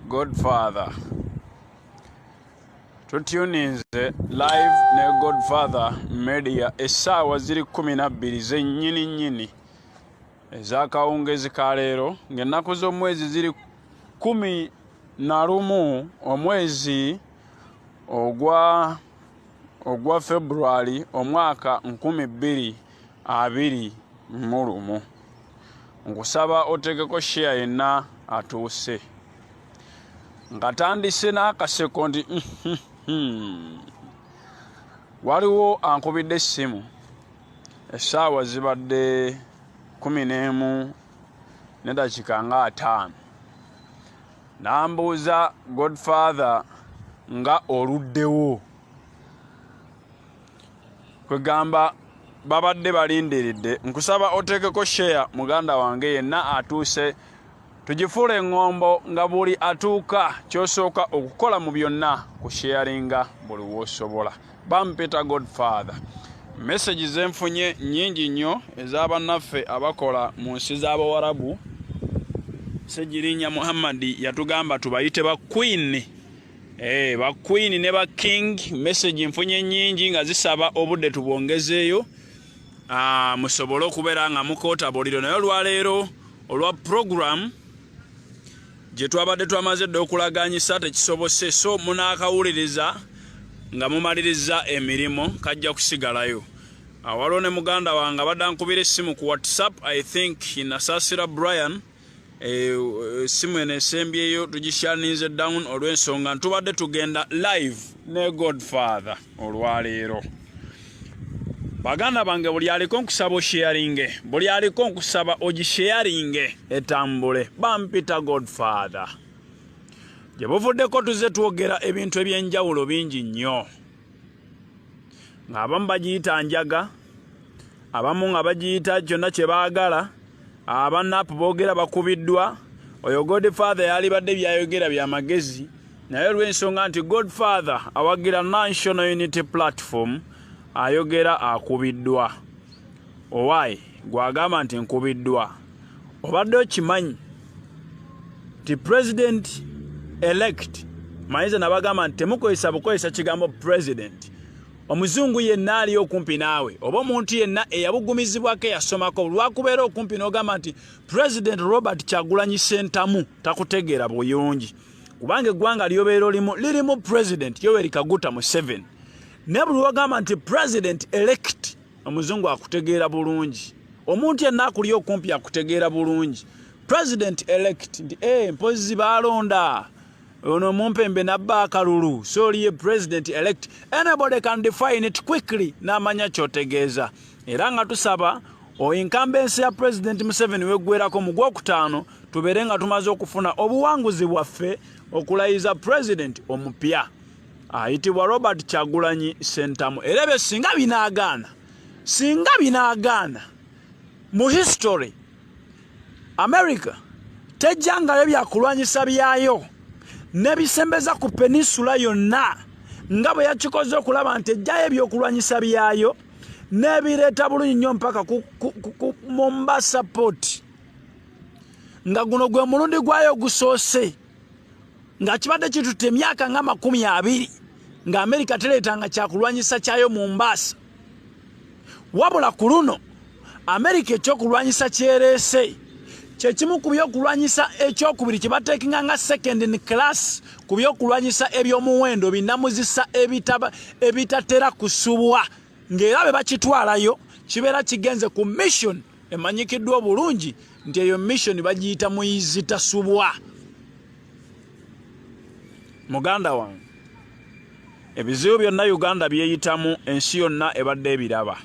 Godfather tutuninze live ne Godfather Media. Essaawa ziri 12 zennyini nnyini ez'akawungezi ka leero, ng'ennaku z'omwezi ziri 11 omwezi ogwa February, omwaka 2021. Nkusaba oteekeko share yenna atuuse. Nga tandise n'akaseko nti waliwo ankubidde essimu, essaawa zibadde 11:50, n'ambuuza, "Godfather, nga oluddewo?" Kwegamba babadde balindiridde. Nkusaba oteekeko share, muganda wange yenna atuuse, tugifuule eŋŋombo nga buli atuuka kyosooka okukola mu byonna kusharinga buli w'osobola. Bampita Godfather. Message zenfunye nnyingi nnyo ez'abannaffe abakola mu nsi z'Abawarabu. Segirinya Muhammadi yatugamba tubayite ba queen, ba queen ne ba king. Message nfunye nnyingi nga zisaba obudde tubwongezeeyo, musobole okubeera nga mukoota buliro. Naye olwaleero olwa program gye twabadde twamaze dda okulaganyisa tekisobose, so munaakawuliriza nga mumaliriza emirimu, kajja kusigalayo. Waliwo ne muganda wange abadde ankubira essimu ku WhatsApp, I think Nasasira Brian. Essimu eno esembyeyo tugishaninze down olw'ensonga ntubadde tugenda live ne Godfather olwaleero. Baganda bange, buli aliko nkusaba osharinge, buli aliko nkusaba ogisharinge etambule. Bampita Godfather. Gye buvuddeko tuze twogera ebintu ebyenjawulo bingi nnyo, ng'abamu bagiyita njaga, abamu nga bagiyita kyonna kye baagala. Abanapu boogera bakubiddwa. Oyo Godfather yalibadde byayogera byamagezi, naye olw'ensonga nti Godfather awagira National Unity Platform, ayogera akubiddwa. Owaayi gwagamba nti nkubiddwa, obadde okimanyi nti president elect mayinza nabagamba nti temukozesa bukozesa kigambo president. Omuzungu yenna ali okumpi naawe oba omuntu yenna eyabugumizibwako, eyasomako, lwakubeera okumpi n'ogamba nti President Robert Kyagulanyi Sentamu, takutegeera buyungi, kubanga eggwanga lyobeera olimu lirimu President Yoweri Kaguta Museveni. Naye buli wagamba nti president elect, omuzungu akutegeera bulungi, omuntu yenna akuli okumpi akutegeera bulungi. President elect nti mpozi baalonda ono mumpembe nabba akalulu, so oliye president elect. Anybody can define it quickly n'amanya kyotegeeza. Era nga tusaba incumbency ya President Museveni weggwerako mu gwokutaano, tubeere nga tumaze okufuna obuwanguzi bwaffe okulayiza president omupya ayitibwa Robert Kyagulanyi Sentamu. Era ebyo singa binaagaana, singa binaagaana, mu history America tejjangayo byakulwanyisa byayo nebisembeza ku peninsula yonna nga bwe yakikoze okulaba nti ejjayo ebyokulwanyisa byayo n'ebireeta bulungi nnyo mpaka ku Mombasa port, nga guno gwe mulundi gwayo ogusoose nga kibadde kitutte emyaka nga 20 nga Amerika teleetanga kyakulwanyisa kyayo Mombasa. Wabula ku luno Amerika ekyokulwanyisa kyereese kyekimu ku byokulwanyisa ekyokubiri kye bateekinga nga second in class ku byokulwanyisa ebyomuwendo binamuzisa ebitatera kusubwa, ng'era bwe bakitwalayo kibeera kigenze ku mission emanyikiddwa obulungi nti eyo mission bagiyita muyizi tasubwa. Muganda wange, ebizibu byonna Uganda byeyitamu, ensi yonna ebadde ebiraba,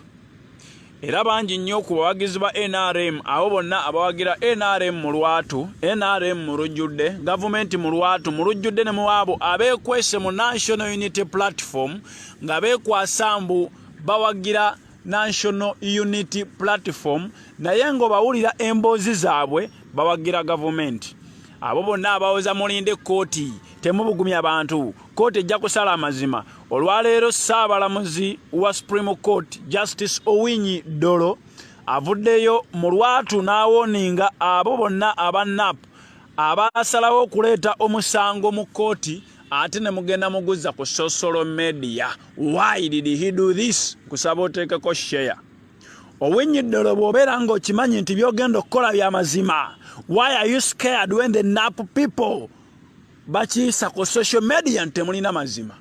era bangi nnyo ku bawagizi ba NRM, abo bonna abawagira NRM mu lwatu, NRM mu lujjudde, gavumenti mu lwatu, mu lujjudde, ne muwaabo abeekwese mu National Unity Platform nga beekwasa mbu bawagira National Unity Platform, naye ng'obawulira emboozi zaabwe bawagira gavumenti. Abo bonna abawoza mulinde kkooti, temubugumya bantu, kkooti ejja kusala amazima. Olwaleero Ssaabalamuzi wa Supreme Court, Justice Owinyi Dolo, Avuddeyo mu lwatu n'awoninga abo bonna aba NAP abaasalawo okuleeta omusango mu kkooti ate ne mugenda muguzza ku social media. Why did he do this? Nkusaba oteekeko share. Owinyiddolo bw'obeera ng'okimanyi nti by'ogenda okukola bya mazima, why are you scared when the NAP people bakiyisa ku social media nti temulina mazima?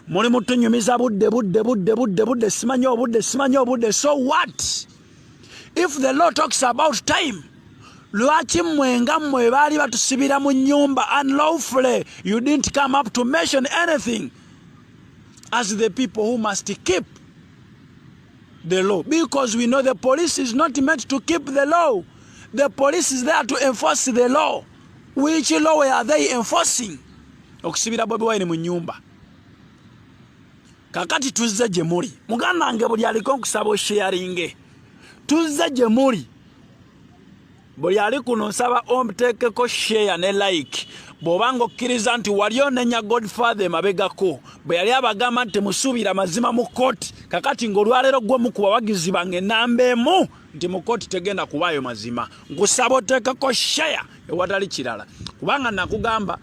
Muli mutunyumiza budde budde budde budde budde, simanyi obudde, simanyi obudde. So what if the law talks about time? Lwaki mmwe nga mmwe baali batusibira mu nnyumba unlawfully, you didn't come up to mention anything as the people who must keep the law? Because we know the police is not meant to keep the law. The police is there to enforce the law. Which law are they enforcing okusibira Bobi Wine mu nnyumba? Kakati tuzze gye muli, muganda wange, buli aliko nkusaba osharinge. Tuzze gye muli, buli ali kuno nsaba omuteekeko share ne like bw'oba nga okkiriza nti wali onenya Godfather emabegako bwe yali abagamba nti temusuubira mazima mu kkooti. Kakati ng'olwaleero gwe mu ku bawagizi bange enamba emu nti mu kkooti tegenda kubaayo mazima, nkusaba oteekeko share ewatali kirala, kubanga nakugamba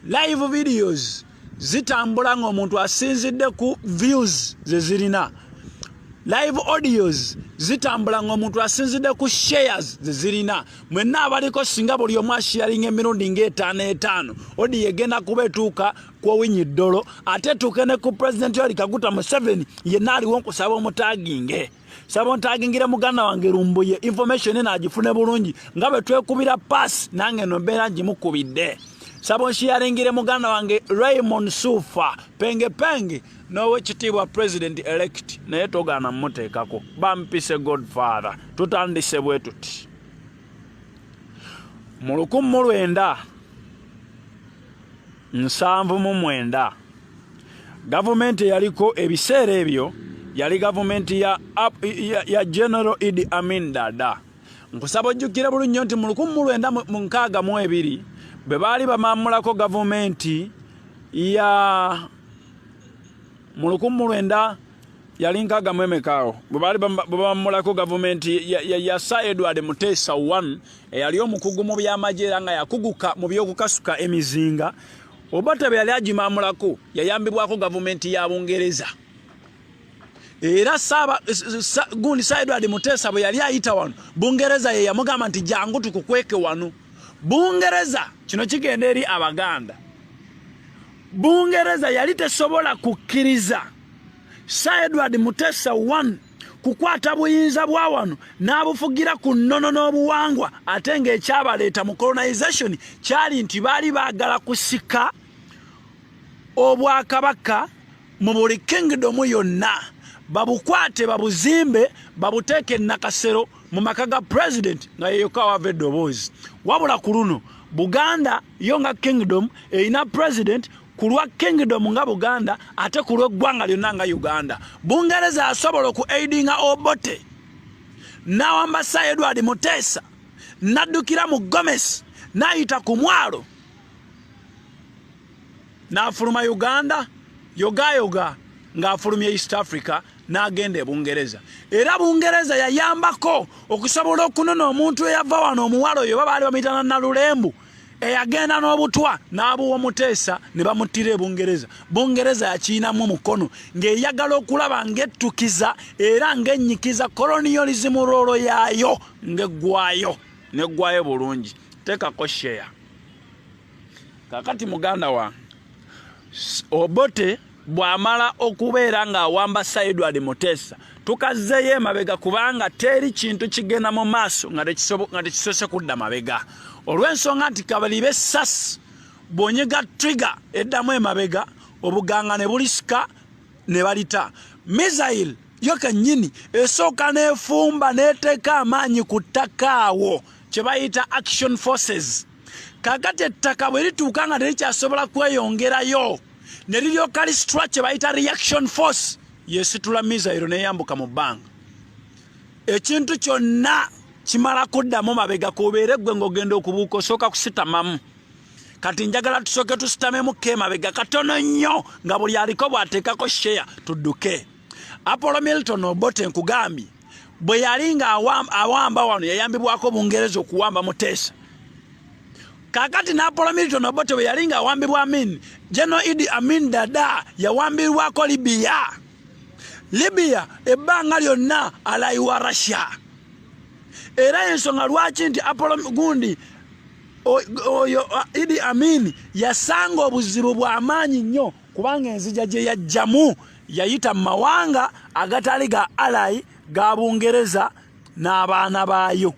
live videos zitambula ng'omuntu asinzidde ku views ze zirina, live audios zitambula ng'omuntu asinzidde ku shares ze zirina. Mwenna abaliko, singa buli omu asharinga emirundi ng'etaano etaano, audio egenda kuba etuuka ku Owinyi Ddolo, ate etuuke ne ku President Yoweri Kaguta Museveni. Yenna aliwo nkusaba omutaginge, saba ontagingire muganda wange Lumbuye, information eno agifune bulungi nga bwe twekubira pass, nange eno mbeera ngimukubidde. Saba onsharingire muganda wange Raymond Sufa Penge Penge n'owekitiibwa President elect, naye togaana mumuteekako. Bampise Godfather. Tutandise bwe tuti: mu 1979 gavumenti eyaliko ebiseera ebyo yali gavumenti ya General Idi Amin Dada. Nkusaba ojjukire bulungi nnyo nti mu 1962 bwe baali bamamulako gavumenti ya mu 19 yali 64 awo bwe baali bamamulako gavumenti ya Sir Edward Mutesa I, eyali omukugu mu byamagye era nga yakuguka mu by'okukasuka emizinga. Obote bwe yali agimamulako yayambibwako gavumenti ya Bungereza. Era saaba gundi Sir Edward Mutesa bwe yali ayita wano, Bungereza ye yamugamba nti jangu tukukweke wano. Bungereza, kino kigenda eri Abaganda, Bungereza yali tesobola kukkiriza Sir Edward Mutesa I kukwata buyinza bwa wano n'abufugira ku nnono n'obuwangwa, ate ng'ekyabaleeta mu colonization kyali nti baali baagala kusika obwakabaka mu buli kingdom yonna, babukwate, babuzimbe, babuteeke Nakasero mu maka ga president nga yeyokka wava eddoboozi. Wabula ku luno Buganda yo nga kingdom erina president ku lwa kingdom nga Buganda, ate ku lw'eggwanga lyonna nga Uganda. Bungereza asobola oku aidinga Obote n'awamba Sir Edward Mutesa, n'addukira mu Gomesi, n'ayita ku mwalo n'afuluma Uganda yogayoga ng'afulumya East Africa n'agenda e Bungereza. Era Bungereza yayambako okusobola okunona omuntu eyava wano, omuwala oyo oba baali bamuyitana Nalulembu, eyagenda n'obutwa n'abuwa Muteesa ne bamuttira e Bungereza. Bungereza yakiinamu omukono ng'eyagala okulaba ng'ettukiza era ng'ennyikiza colonialism role yaayo ng'eggwayo neggwayo bulungi. Teekako share. Kakati muganda wange, Obote bw'amala okubeera ng'awamba Sir Edward Mutesa, tukazzeeyo emabega kubanga teri kintu kigenda mu maaso nga tekisoose kudda mabega, olw'ensonga nti kabalibe essasi bw'onyiga trigger eddamu emabega, obuganga ne bulisika ne balita. Missile yo kennyini esooka n'efumba n'eteeka amaanyi ku ttaka awo kye bayita action forces. Kakati ettaka bwe lituuka nga terikyasobola kweyongerayo, ne liryoka lisitula kye bayita reaction force, yesitula missile neyambuka mu bbanga. Ekintu kyonna kimala kuddamu mabega. Kubeere ggwe ng'ogenda okubuuka, osooka kusitamamu. Kati njagala tusooke tusitamemu emabega katono nnyo nga buli aliko bw'ateekako share, tudduke. Apollo Milton Obote, nkugambye, Bwe yali nga awamba wano yayambibwako Bungereza okuwamba Muteesa. Kakati n'Apollo Milton Obote bwe yali nga awambibwa Amin, General Idi Amin Dada yawambirwako Libya. Libya ebbanga lyonna alayiwa Russia. Era ensonga lwaki nti Apollo gundi oyo Idi Amin yasanga obuzibu bw'amaanyi nnyo, kubanga enzija gye yajjamu yayita mu mawanga agatali ga ally ga Bungereza n'abaana baayo.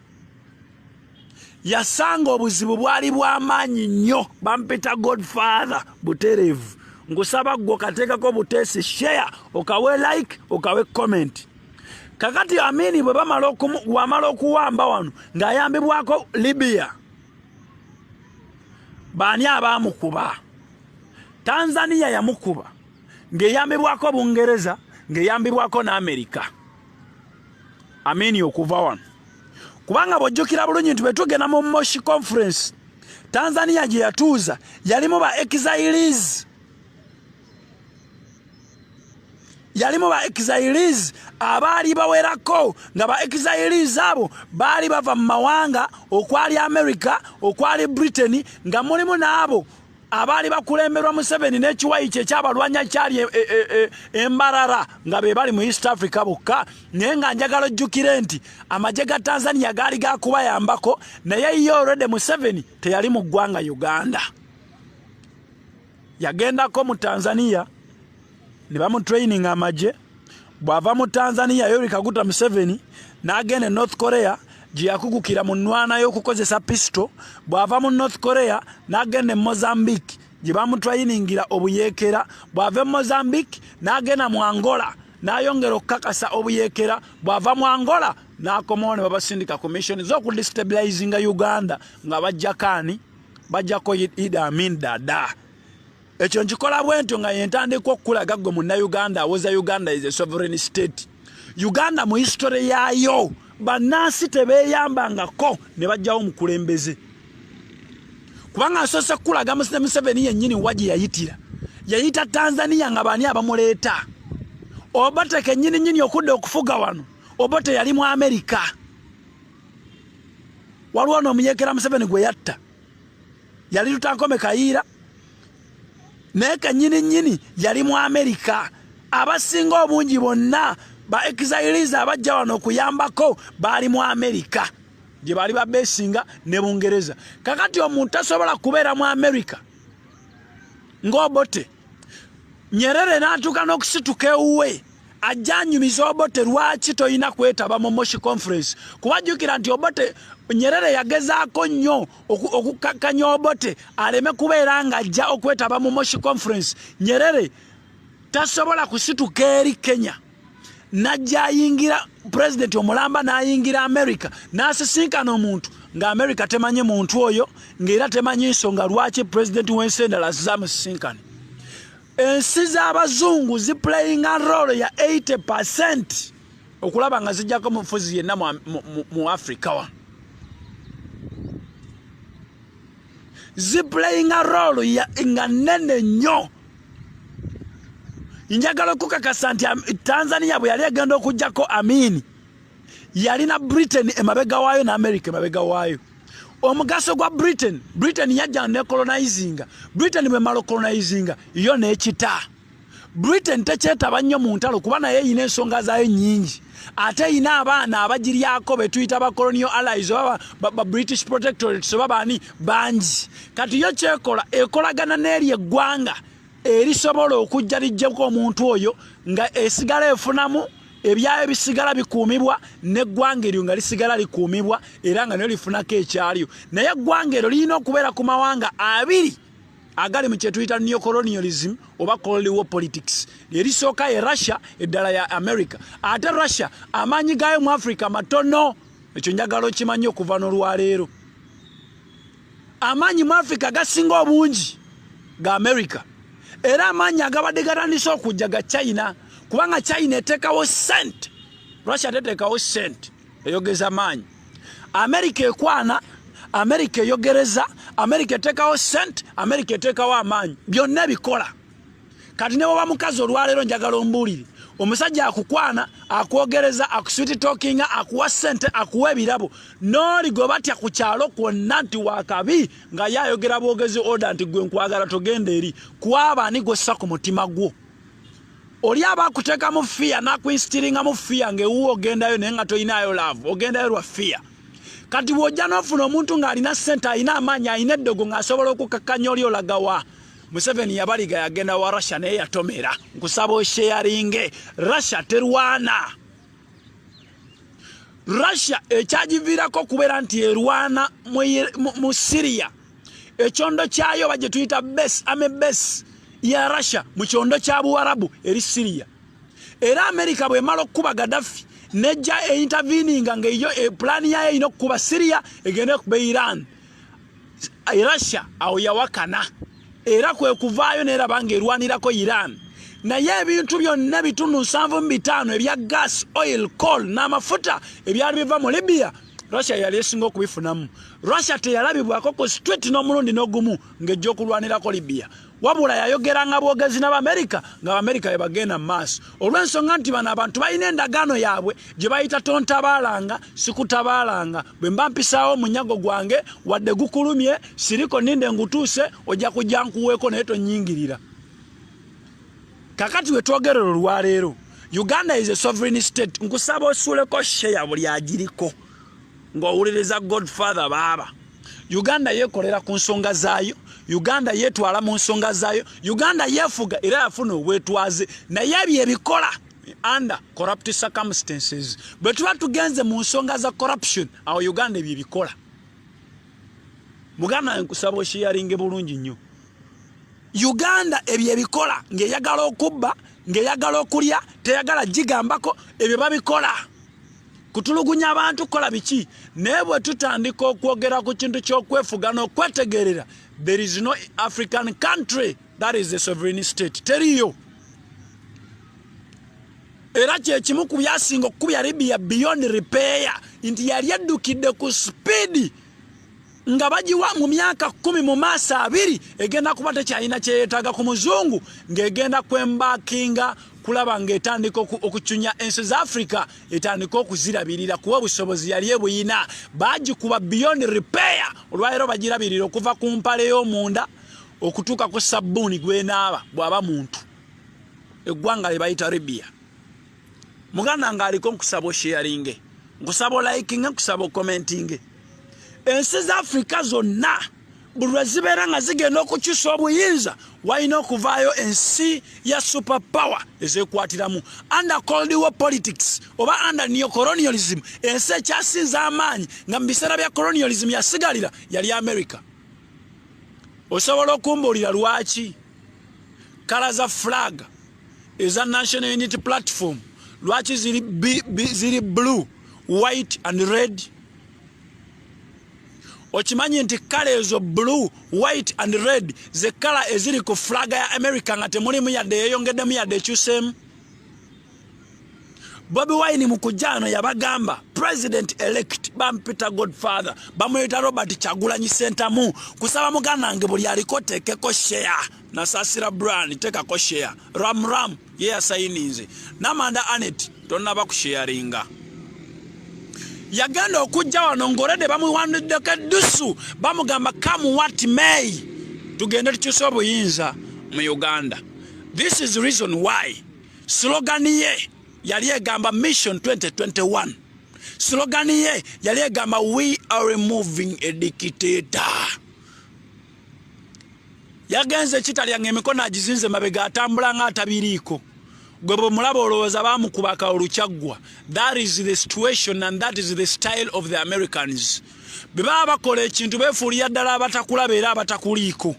Yasanga obuzibu bwali bw'amaanyi nnyo. Bampita Godfather butereevu. Nkusaba ggwe okateekako buteesi share, okawe like, okawe comment. Kakati Amini bwe bamala wamala okuwamba wano ng'ayambibwako Libya, baani abaamukuba? Tanzania yamukuba ng'eyambibwako Bungereza, ng'eyambibwako n'Amerika. Amini okuva wano, kubanga bw'ojjukira bulungi nti bwe tugenda mu Moshi Conference, Tanzania gye yatuuza yalimu ba exiles, yalimu ba exiles abaali bawerako, nga ba exiles abo baali bava mu mawanga okwali America, okwali Britain, nga mulimu n'abo abaali bakulemberwa Museveni n'ekiwayi kye ekyabalwanya kyali Embarara, nga be bali mu East Africa bokka. Naye nga njagala ojjukire nti amagye ga Tanzania gaali gakubayambako, naye ye already Museveni teyali mu ggwanga Uganda. Yagendako mu Tanzania ne bamutraining amagye. Bw'ava mu Tanzania, Yoweri Kaguta Museveni n'agenda e North Korea gye yakugukira mu nnwana y'okukozesa pisito. Bw'ava mu North Korea n'agenda e Mozambique gye bamutrayiningira obuyeekera. Bw'ava e Mozambique n'agenda mu Angola n'ayongera okukakasa obuyeekera. Bw'ava mu Angola n'akomawo ne babasindika ku mission z'okudestabilizinga Uganda, nga bajjako ani? Bajjako Idi Amin Dada. Ekyo nkikola bwentyo nga yentandikwa okukulaga ggwe Munnayuganda awoza Uganda is a sovereign state. Uganda mu history yaayo bannansi tebeeyambangako ne bajjawo omukulembeze, kubanga nsoose kukulaga Museveni yennyini wa gye yayitira. Yayita Tanzania, nga baani abamuleeta? Obote kennyini nnyini okudda okufuga wano, Obote yali mu Amerika. Waliwo n'omuyeekera Museveni gwe yatta, yali Tutankome Kayiira, naye kennyini nnyini yali mu Amerika. Abasinga obungi bonna ba exiles abajja wano okuyambako baali mu Amerika gye baali babesinga ne Bungereza. Kakati omuntu tasobola kubeera mu Amerika ng'Obote. Nyerere n'atuuka n'okusituka ewuwe ajja anyumiza Obote lwaki tolina kwetaba mu Moshi Conference, kuba jjukira nti Obote, Nyerere yagezaako nnyo okukakkanya Obote aleme kubeera ng'ajja okwetaba mu Moshi Conference. Nyerere tasobola kusituka eri Kenya najja ayingira pulezidenti omulamba n'ayingira America n'asisinkana omuntu nga America temanyi muntu oyo, ng'era temanyi nsonga lwaki pulezidenti w'ensi endala zamusisinkane. Ensi z'abazungu ziplayinga role ya 80% okulaba nga zijjako mufuzi yenna mu Africa wa ziplayinga role nga nnene nnyo. Njagala okukakasa nti Tanzania bwe yali egenda okugjako Amini, yalina Britain emabega waayo ne America emabega waayo. Omugaso gwa Britain, Britain yajja ne colonizinga. Britain bwemala ocolonizinga yo n'ekita, Britain tekyetaba nnyo mu ntalo, kuba naye eyina ensonga zaayo nnyingi, ate eyina abaana abagiryako betuyita ba colonial allies oba ba British protectorates oba baani bangi. Kati yo kyekola, ekolagana n'eri eggwanga erisobola okujja lijjeko omuntu oyo, nga esigala efunamu ebyayo bisigala bikuumibwa, n'eggwanga eryo nga lisigala likuumibwa era nga nayo lifunako ekyalyo. Naye eggwanga eryo lirina okubeera ku mawanga abiri agali mu kyetuyita neocolonialism oba cold war politics. Erisooka ye Russia, eddala ya America. Ate Russia amaanyi gaayo mu Africa matono, ekyo njagala okimanyi okuva n'olwaleero. Amaanyi mu Africa gasinga obungi ga America, era amaanyi agabadde gatandise okujja ga China, kubanga China eteekawo sente, Russia teteekawo sente, eyogeza maanyi. America ekwana, America eyogereza, America eteekawo sente, America eteekawo amaanyi, byonna ebikola. Kati ne bwoba mukazi olwaleero, njagala ombuulire, Omusajja akukwana, akwogereza, akusweet talkinga, akuwa ssente, akuwa ebirabo, n'oli gwe batya ku kyalo kwonna nti wakabi, nga ye ayogera bwogezi order nti gwe nkwagala, togenda eri kwaba. Ani gwossa ku mutima gwo? Oli aba akuteekamu fear, n'akuinstiringamu fear ng'ewuwo ogendayo, naye nga toyinaayo love, ogendayo lwa fear. Kati bw'ojja n'ofuna omuntu ng'alina ssente, alina amaanyi, alina eddogo, ng'asobola okukakkanya oli, olagawa? Museveni yabaliga, yagenda wa Russia, naye yatomera. Nkusaba osharinge. Russia terwana. Russia ekyagiviirako okubeera nti erwana mu Syria, ekyondo kyayo oba gye tuyita base, army base ya Russia mu kyondo kya Buwarabu eri Syria. Era America bwemala okukuba Gaddafi, nejja einterveninga ngaeyo pulaani yayo erina okukuba Syria, egende kuba Iran. Russia awo yawakana, era kwe kuvaayo neraba ngaerwanirako Iran. Naye ebintu byonna 75% ebya gas, oil, coal n'amafuta ebyali biva mu Libya, Russia yali esinga okubifunamu. Russia teyalabibwako ku street n'omulundi n'ogumu ng'ejja okulwanirako Libya, wabula yayogeranga bwogezi n'Abamerika, nga Abamerika bwe bagenda mu maaso, olw'ensonga nti bano abantu balina endagaano yaabwe gye bayita tontabaalanga sikutabaalanga. Bwe mba mpisaawo omunyago gwange, wadde gukulumye, siriko ninde ngutuuse, ojja kujja nkuweeko, naye tonyingirira. Kakati we twogerera olwaleero, Uganda is a sovereign state. Nkusaba osuuleko share, buli agiriko ng'owuliriza Godfather baaba. Uganda yeekolera ku nsonga zaayo, Uganda yeetwala mu nsonga zaayo, Uganda yeefuga era yafuna obwetwaze, naye ebyo ebikola under corrupt circumstances. Bwe tuba tugenze mu nsonga za corruption, awo Uganda ebyo ebikola. Muganda, nkusaba osharinge bulungi nnyo. Uganda ebyo ebikola ng'eyagala okubba, ng'eyagala okulya, teyagala gigambako. Ebyo babikola kutulugunya abantu, kukola biki, naye bwe tutandika okwogera ku kintu ky'okwefuga n'okwetegerera, there is no African country that is a sovereign state, teriyo. Era kyekimu ku byasinga okukubya Libya beyond repair, nti yali eddukidde ku speed nga bagiwa mu myaka 10 mu maaso 20 egenda kuba tekyalina kyeyetaaga ku muzungu, ng'egenda kwembarkinga kulaba ng'etandika okucunya ensi za Africa, etandika okuzirabirira, kuba obusobozi yali ebuyina. Bagikuba beyond repair. Olwaleero bagirabirira okuva ku mpale y'omunda okutuuka ku sabbuuni gwenaaba bw'aba muntu, eggwanga lye bayita Libya. Muganda ng'aliko, nkusaba osharinge, nkusaba olikinge, nkusaba ocommentinge. Ensi za Afrika zonna buli lwe zibeera nga zigenda okukyusa obuyinza, walina okuvaayo ensi ya super power ezekwatiramu. Under Cold War politics oba under neocolonialism, ensi ekyasinza amaanyi nga mu biseera bya colonialism yasigalira yali America. Osobola okumbuulira lwaki colour za flag eza National Unity Platform lwaki ziri blue, white and red? Okimanyi nti colour ezo blue, white and red ze colour eziri ku flag ya America, nga temulimu yadde yeyongeddemu yadde ekyuseemu? Bobi Wine mu kujjaano yabagamba, president elect bampita Godfather, bamuyita Robert Kyagulanyi Sentamu. Kusaba muganda wange buli aliko teekeko share. Nasasira Brand, teekako share. Ram Ram ye yasayininze. Namanda Anet, tonnaba kusharinga. Yagenda okujja wano ng'olwedde bamuwandiddeko eddusu, bamugamba, "Come what may, tugende tukyuse obuyinza mu Uganda." This is reason why slogan ye yali egamba Mission 2021. Slogan ye yali egamba, "We are removing a dictator." Yagenze kitalya nga emikono agizinze mabega, atambula nga atabiriiko. Gwe bwe mulaba olowooza baamukubaka olukyaggwa. That is the situation and that is the style of the Americans. Bwe baba bakola ekintu, beefuulira ddala abatakulaba era abatakuliiko,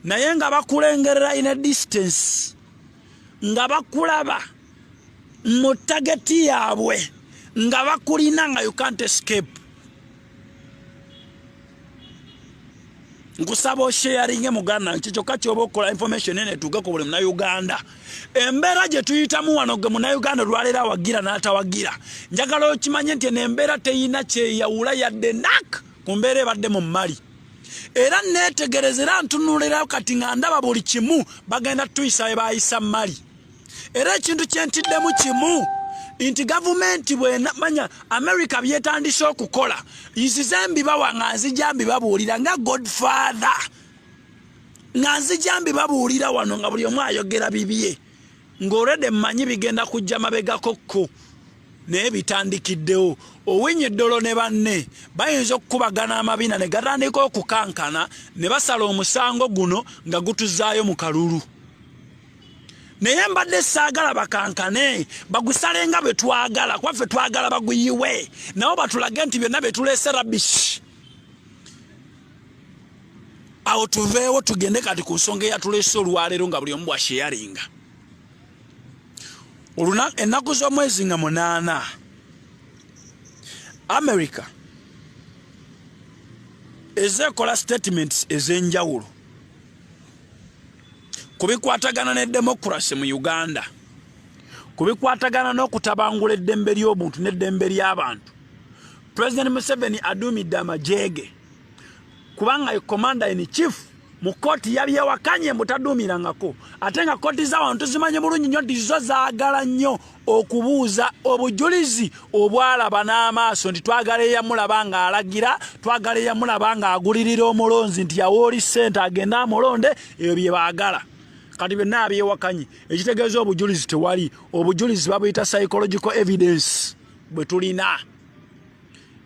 naye nga bakulengerera in a distance, nga bakulaba mu target yaabwe, nga bakulina, nga you can't escape. Nkusaba osharinge, muganda. Nki kyokka kyoba okukola, information ene etuuke ku buli Munauganda. Embeera gye tuyitamu wano, gwe Munauganda olwaleero awagira n'atawagira, njagala okimanye nti eno embeera teyina kyeyawula yadde nak ku mbeera ebadde mu Mali. Era neetegereza era ntunulira kati nga ndaba buli kimu bagenda tuyisa we bayisa Mali. Era ekintu kyentiddemu kimu nti gavumenti bwemanya America byetandise okukola, nzize mbibawa nga nzija mbibabuulira nga Godfather, nga nzija mbibabuulira wano nga buli omu ayogera bibye, ng'olwedde mmanyi bigenda kujja mabegako kko, naye bitandikiddewo. Owiny Dollo ne banne bayinza okukubagana amabina ne gatandika okukankana ne basala omusango guno nga gutuzaayo mu kalulu. Naye mbadde saagala bakankane, bagusale nga bwe twagala, kuba ffe twagala baguyiwe, nabo batulage nti byonna bye tuleese rubbish. Awo tuveewo tugende kati ku nsonga eyatuleese olwaleero nga buli omu bwasheyaringa. Ennaku z'omwezi nga 8, America ezeekola statements ez'enjawulo ku bikwatagana ne democracy mu Uganda, ku bikwatagana n'okutabangula eddembe ly'obuntu n'eddembe ly'abantu. President Museveni aduumidde amagye ge, kubanga ye commander in chief mu kkooti yabyewakanye mbu taduumirangako, ate nga kkooti z'abantu tuzimanyi bulungi nnyo nti zo zaagala nnyo okubuuza obujulizi obwalaba n'amaaso, nti twagala eyamulaba ng'alagira, twagala eyamulaba ng'agulirira omulonzi nti yawooli ssente agende amulonde, ebyo bye baagala. Kati byonna abyewakanye, ekitegeeza obujulizi tewali. Obujulizi babuyita psychological evidence bwe tulina.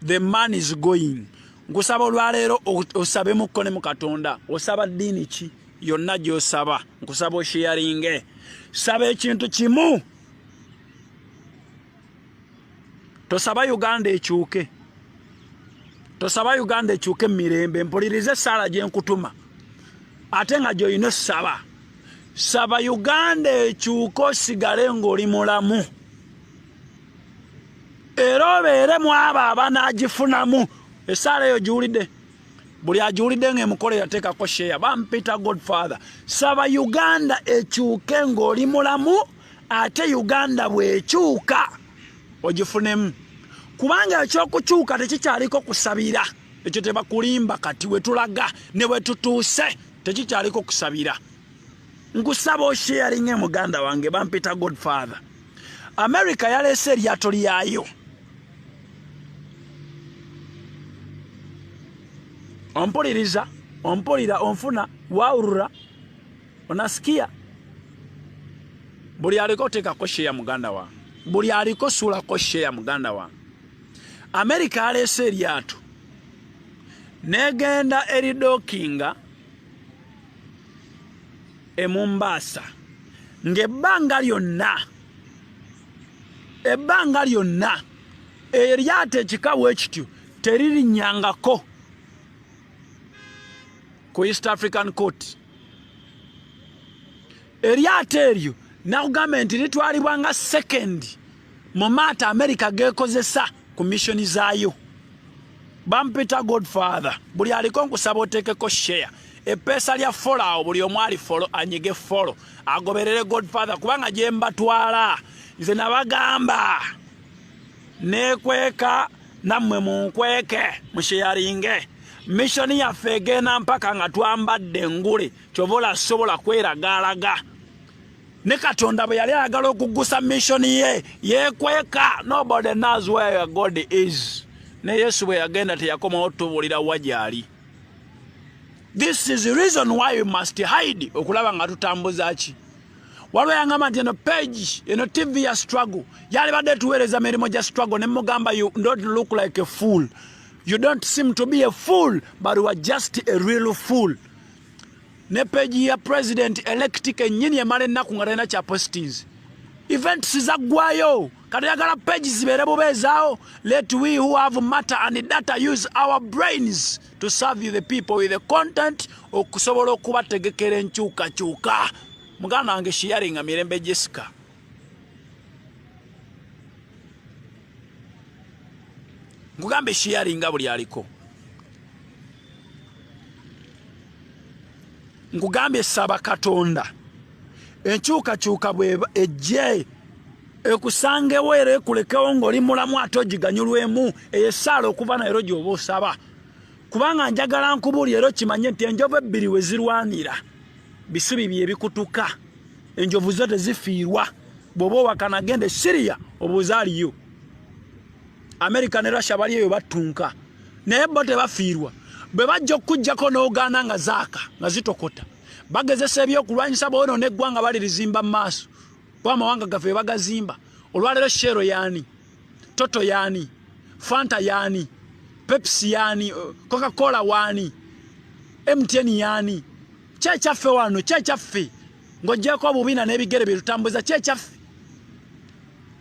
The man is going. Nkusaba olwaleero osabe mukko ne mu Katonda. Osaba ddiini ki yonna gy'osaba, nkusaba osheyaringe. Saba ekintu kimu, tosaba Uganda ekyuke, tosaba Uganda ekyuke mu mirembe. Mpulirize essaala gye nkutuma ate nga gy'olina osaba. Saba Uganda ekyuke, osigale ng'oli mulamu, era obeere mu abo abanaagifunamu. Essaala eyo giwulidde, buli agiwulidde ng'emukola yateekako sheya. Bampita Godfather. Saba Uganda ekyuke ng'oli mulamu, ate Uganda bw'ekyuka ogifunemu, kubanga ekyokukyuka tekikyaliko kusabira. Ekyo tebakulimba, kati we tulaga ne bwe tutuuse tekikyaliko kusabira. Nkusaba osharinge muganda wange. Bampita Godfather. America yaleese eryato lyayo. Ompuliriza, ompulira, onfuna, wawulira, onasikia? Buli aliko teekako share muganda wange, buli aliko suulako share muganda wange. America yaleese eryato negenda eridokinga e Mombasa, ng'ebbanga lyonna, ebbanga lyonna eryato ekika bwe kityo teririnnyangako ku East African Court. Eryato eryo nakugamba nti litwalibwa nga second mu maato America geekozesa ku missioni zaayo. Bampita Godfather. Buli aliko nkusaba oteekeko share. Epeesa lya follow awo, buli omu ali follow anyige follow agoberere Godfather, kubanga gye mbatwala nze nabagamba nekweka, nammwe munkweke, musheyaringe. Missioni yaffe egenda mpaka nga twambadde engule. Kyova olasobola kweragaalaga ne Katonda bwe yali ayagala okugusa missioni ye yeekweka. Nobody knows where God is. Ne Yesu bwe yagenda teyakomawo tubuulira wa gy'ali. This is the reason why we must hide okulaba nga tutambuza ki. Waliwo yangamba nti eno page, eno TV ya struggle, yalibadde tuweereza mirimu gya struggle, ne mugamba, "You don't look like a fool, you don't seem to be a fool, but you are just a real fool." Ne page ya president elect kennyini emala ennaku nga talina kya postings, events zaggwayo. Kati oyagala page zibeere bubeezaawo? Let we who have matter and data use our brains to serve you the people with the content, okusobola okubategekera enkyukakyuka. Muganda wange, sharinga. Mirembe Jessica, nkugambe sharinga. Buli aliko nkugambye saba Katonda enkyukakyuka bwe ejje ekusangewo era ekulekewo ng'oli mulamu, ate ogiganyulwemu. Eyo essaala okuva naero gy'oba osaba, kubanga njagala nkubuulira era okimanye nti enjovu ebbiri we zirwanira bisubi bye bikutuka, enjovu zo tezifiirwa. Bw'oba owakana, genda e Syria obuuze aliyo. America ne Russia bali eyo battunka, naye bo tebafiirwa. Bwe bajja okukuggyako n'ogaana nga zaaka nga zitokota, bagezesa ebyokulwanyisa boonoona eggwanga, balirizimba mu maaso, kuba amawanga gaffe bagazimba. Olwaleero Shell yaani? Total yaani? Fanta yaani? Pepsi yaani? Coca Cola waani? MTN yaani? Kyekyaffe wano, kyekyaffe ng'ogyeko obubiina n'ebigere bye tutambuza, kyekyaffe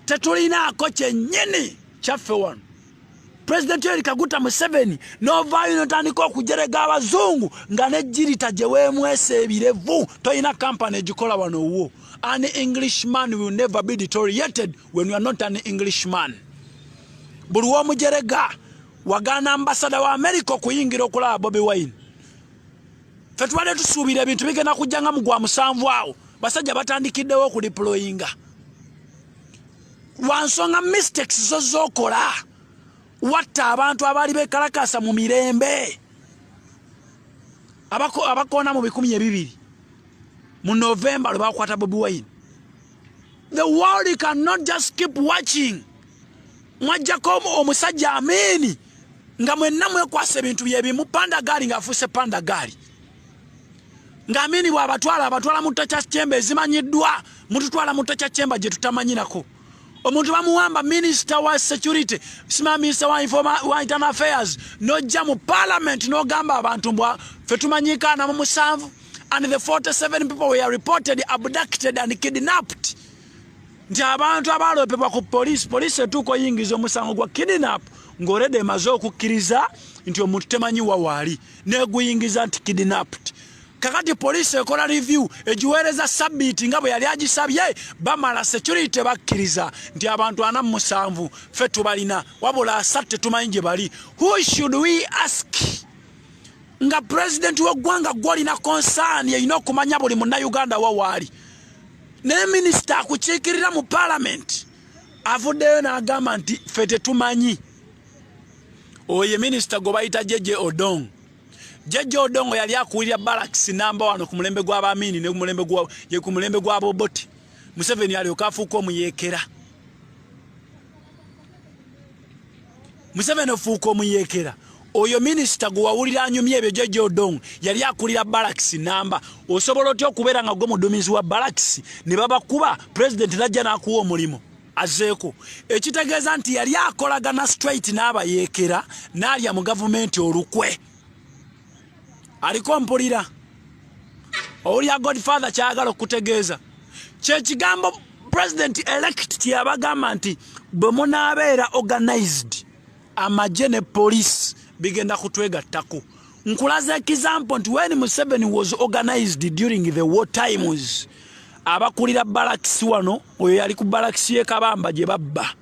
tetulinaako kyennyini kyaffe wano. Pulezidenti Yoweri Kaguta Museveni, n'ovaayo notandika okujerega abazungu nga nejjirita gye weemwesa ebirevu, tolina kampani egikola wano wo. An Englishman will never be deteriorated when you are not an Englishman. Buli womujerega, wagaana ambasada wa America okuyingira okulaba Bobi Wine. Fe tubadde tusuubira ebintu bigenda kujja nga mu gwa 7 awo, basajja batandikiddewo okudeployinga lwa nsonga mistakes zo zokola. Watta abantu abaali bekalakasa mu mirembe abakoona mu 2020 mu Novemba lwe bakwata Bobi Wine. The world cannot just keep watching. Mwajjako omusajja Amini nga mwenna mwekwasa ebintu byebimu, pandagaali ng'afuuse pandagaali, ng'Amini bw'abatwala abatwala mu torture chamber ezimanyiddwa, mututwala mu torture chamber gye tutamanyirako. Omuntu bamuwamba, minisita wa security, sima minisita wa internal affairs, nojja mu parliament n'ogamba abantu mbwa fe tumanyiko 47 and the 47 people were reported abducted and kidnapped, nti abantu abalopebwa ku poliisi. Poliisi etuuka oyingiza omusango gwa kidnap ng'already emaze okukkiriza nti omuntu temanyi wa waali, neguyingiza nti kidnapped. Kakati poliisi ekola review, egiweereza sabbiiti nga bwe yali agisabye. Bamala security bakkiriza nti abantu 47 ffe tubalina, wabula 30 tetumanyi gye bali. Who should we ask? Nga pulezidenti w'eggwanga, gwolina concern erina okumanya buli munnayuganda wa waali, naye minisita akukiikirira mu paalamenti avuddeyo n'agamba nti ffe tetumanyi. Oyo ye minisita gwe bayita Jeje Odong. Jeje Odongo yali akuwulira barracks namba wano ku mulembe gw'Abamini ne ku mulembe gw'Aboboti. Museveni alyoka afuuka omuyeekera. Museveni ofuuka omuyeekera. Oyo minisita gwe wawulira anyumya ebyo, Jeje Odong, yali akulira barracks namba. Osobola otya okubeera nga gwe mudumizi wa barracks ne babakuba, pulezidenti najja n'akuwa omulimu azeeko? Ekitegeeza nti yali akolagana straight n'abayeekera n'alya mu gavumenti olukwe. Aliko mpulira owulira Godfather kyayagala okutegeeza kyekigambo president elect kyeyabagamba nti bwe munaabeera organized, amagye ne police bigenda kutwegattako. Nkulaza example nti when Museveni was organized during the war times, abakulira barracks wano, oyo yali ku barracks ye Kabamba gye babba,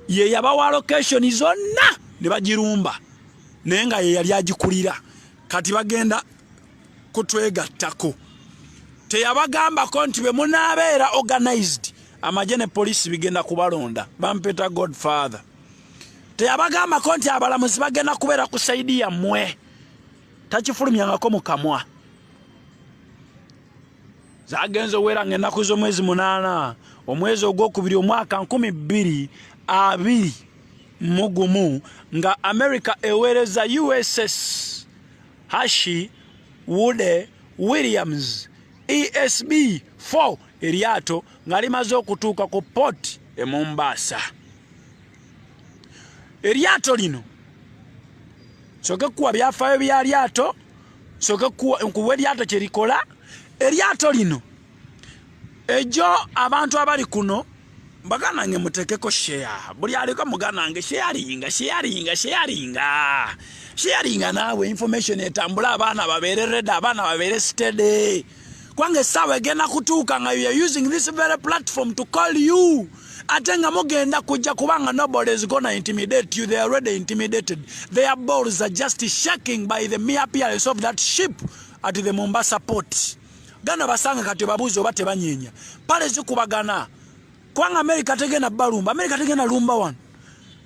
ye yabawa location zonna ne bagirumba, naye nga ye yali agikulira. Kati bagenda kutwegattako. Teyabagambako nti bwe munaabeera organized, amagye ne poliisi bigenda kubalonda? Bampeta Godfather. Teyabagambako nti abalamuzi bagenda kubeera ku side yammwe? Takifulumyangako mu kamwa. Zagenza owera nga ennaku z'omwezi 8, omwezi ogwokubiri, omwaka 2021, nga America eweereza USS Hashi Woode Williams ESB 4, eryato nga limaze okutuuka ku port e Mombasa. Eryato lino, soke kuwa byafaayo bya lyato, soke nkuwa eryato kyerikola. Eryato lino ejo abantu abali kuno, baganange, mutekeko share. Buli aliko muganange, sharinga, sharinga, sharinga, sharinga naawe information etambula, abaana babeere ready, abaana babeere steady, kubanga essaawa egenda kutuuka nga you are using this very platform to call you, ate nga mugenda kujja, kubanga nobody is gonna intimidate you. They are already intimidated. Their balls are just shaking by the mere appearance of that ship at the Mombasa port. Gana basanga kati babuuzi oba tebanyeenya pale zikubagana, kubanga America tegenda balumba. America tegenda lumba wano,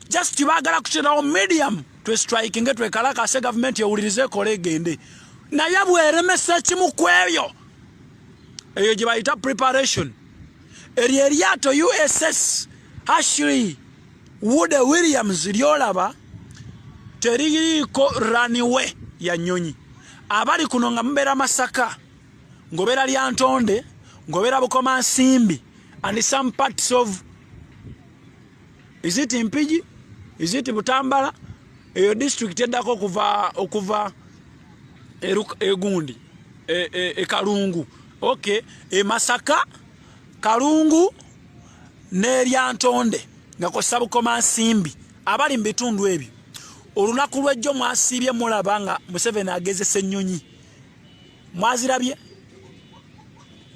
just baagala kuterawo medium twestrikinge, twekalakase, gavumenti ewulirize, ekole, egende. Naye bweremesa ekimu ku ebyo, eyo gye bayita preparation. Eryo eryato USS Ashley Wood Williams lyolaba teririiko runway ya nnyonyi. Abali kuno nga mubeera Masaka, ng'obeera Lyantonde, ng'obeera Bukomansimbi and some parts of, is it Mpigi, is it Butambala, eyo district eddako okuva egundi e Kalungu, okay, e Masaka, Kalungu n'Eryantonde nga kw'ossa Bukomansimbi. Abali mu bitundu ebyo, olunaku lw'ejjo mwasiibye mulaba nga Museveni agezesa ennyonyi. Mwazirabye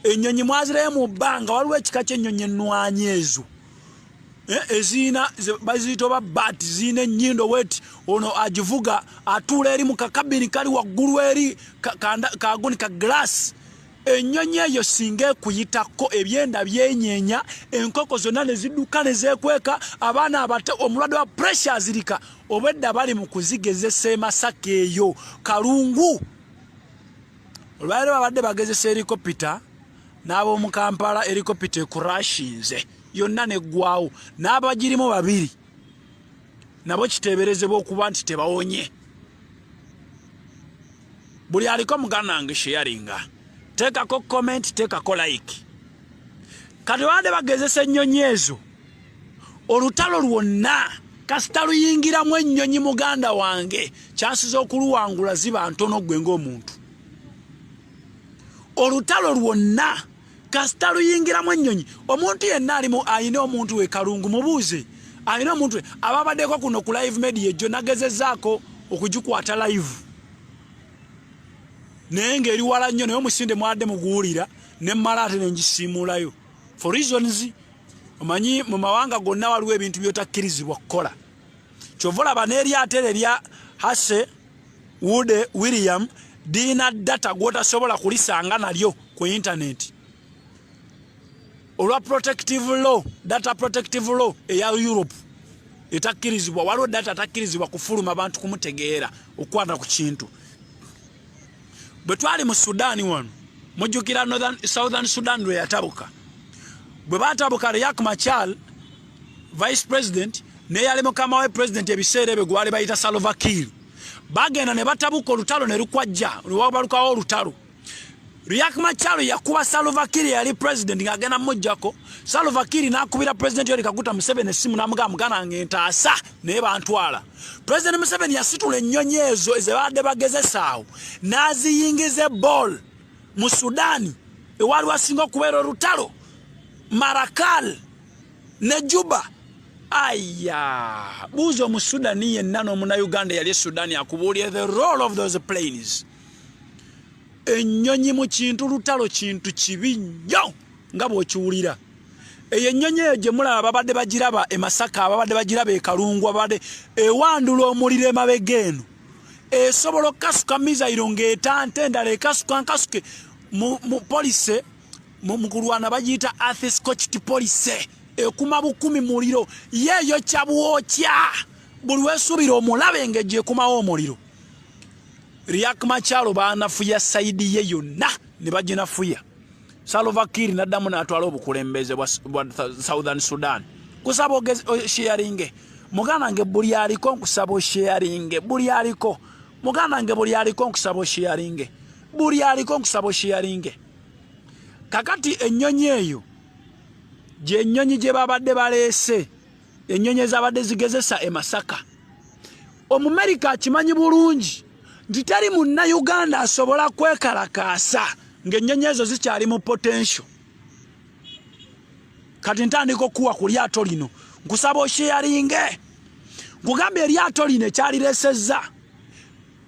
ennyonyi? Mwazirabye mu bbanga? Waliwo ekika ky'ennyonyi ennwanyi ezo eziyina baziyita oba bat, ziyina ennyindo weti. Ono agivuga atuula eri mu kakabini kali waggulu eri kaguni ka glass. Ennyonyi eyo singa ekuyitako, ebyenda byenyeenya, enkoko zonna ne zidduka ne zeekweka, abaana abato, omulwadde wa pressure azirika. Obwedda bali mu kuzigezesa e Masaka eyo Kalungu. Olwaleero babadde bagezesa helicopter n'ab'omu Kampala. Helicopter ecrashinze yonna neggwawo, n'abagirimu babiri nabo kiteeberezebwa okuba nti tebawonye. Buli aliko, muganda wange, sharinga, teekako comment, teekako like. Kati babadde bagezesa ennyonyi ezo. Olutalo lwonna kasita luyingiramu ennyonyi, muganda wange, chances okuluwangula ziba ntono gwe ng'omuntu. Olutalo lwonna kasita luyingiramu ennyonyi, omuntu yenna alimu ayina omuntu we Kalungu, mubuuze ayina omuntu we ababaddeko kuno ku live media ejjo. Nagezezaako okugikwata live naye ng'eri wala nnyo, naye omusinde mwadde muguwulira, nemmala ate nengisiimuulayo for reasons. Omanyi mu mawanga gonna waliwo ebintu byotakkirizibwa kukola. Kyova olaba n'eryato eryo erya Ashley Wood William lirina data gwotasobola kulisanga nalyo ku intaneti olwa protective law, data protective law eya Europe etakkirizibwa. Waliwo data atakkirizibwa kufuluma bantu kumutegeera okukwata ku kintu. Bwe twali mu Sudaani wano, mujjukira Southern Sudan lwe yatabuka? Bwe batabuka, Riek Machar vice president neyali mukama we president ebiseera ebyo gwali bayita Salva Kiir, bagenda ne batabuka, olutalo ne lukwajja, lwewabalukawo olutalo. Riek Machar yakuba Salva Kiir yali president ng'agenda mujjako. Salva Kiir n'akubira President Yoweri Kaguta Museveni essimu n'amugamba, "Muganda wange, ntaasa, naye bantwala." President Museveni yasitula ennyonyi ezo ezebadde bagezesaawo n'aziyingiza e Bor mu Sudaani ewali wasinga okubeera olutalo, Malakal ne Juba. Aya, buuza Omusudani yenna n'Omunauganda yali e Sudaani akubuulire the role of those planes. Ennyonyi mu kintu lutalo kintu kibi nnyo nga bw'okiwulira. Eyo ennyonyi eyo gye mulaba babadde bagiraba e Masaka, babadde bagiraba e Kalungu, babadde ewandula omuliro emabega eno, esobola okukasuka missile ng'etanta endala, ekasuka nkasuke mu policy mu kulwana bagiyita earth scorched policy, ekuma bukumi muliro, yeeyo kyabwokya buli wesuubira omulabe engejjo ekumawo omuliro. Riek Machar baanafuya side ye yonna ne baginafuya. Salva Kiir n'addamu n'atwala obukulembeze bwa Southern Sudan. Kusaba osharinge, muganda wange, buli aliko nkusaba osharinge. Buli aliko, muganda wange, buli aliko nkusaba osharinge. Buli aliko nkusaba osharinge. Kakati ennyonyi eyo gyennyonyi gye babadde baleese, ennyonyi ezabadde zigezesa e Masaka, Omumerika akimanyi bulungi nti teri Munnayuganda asobola kwekalakaasa ng'ennyonyi ezo zikyali mu potential. Kati ntandika okuwa ku lyato lino, nkusaba osharinge. Nkugambye, eryato lino ekyaliresezza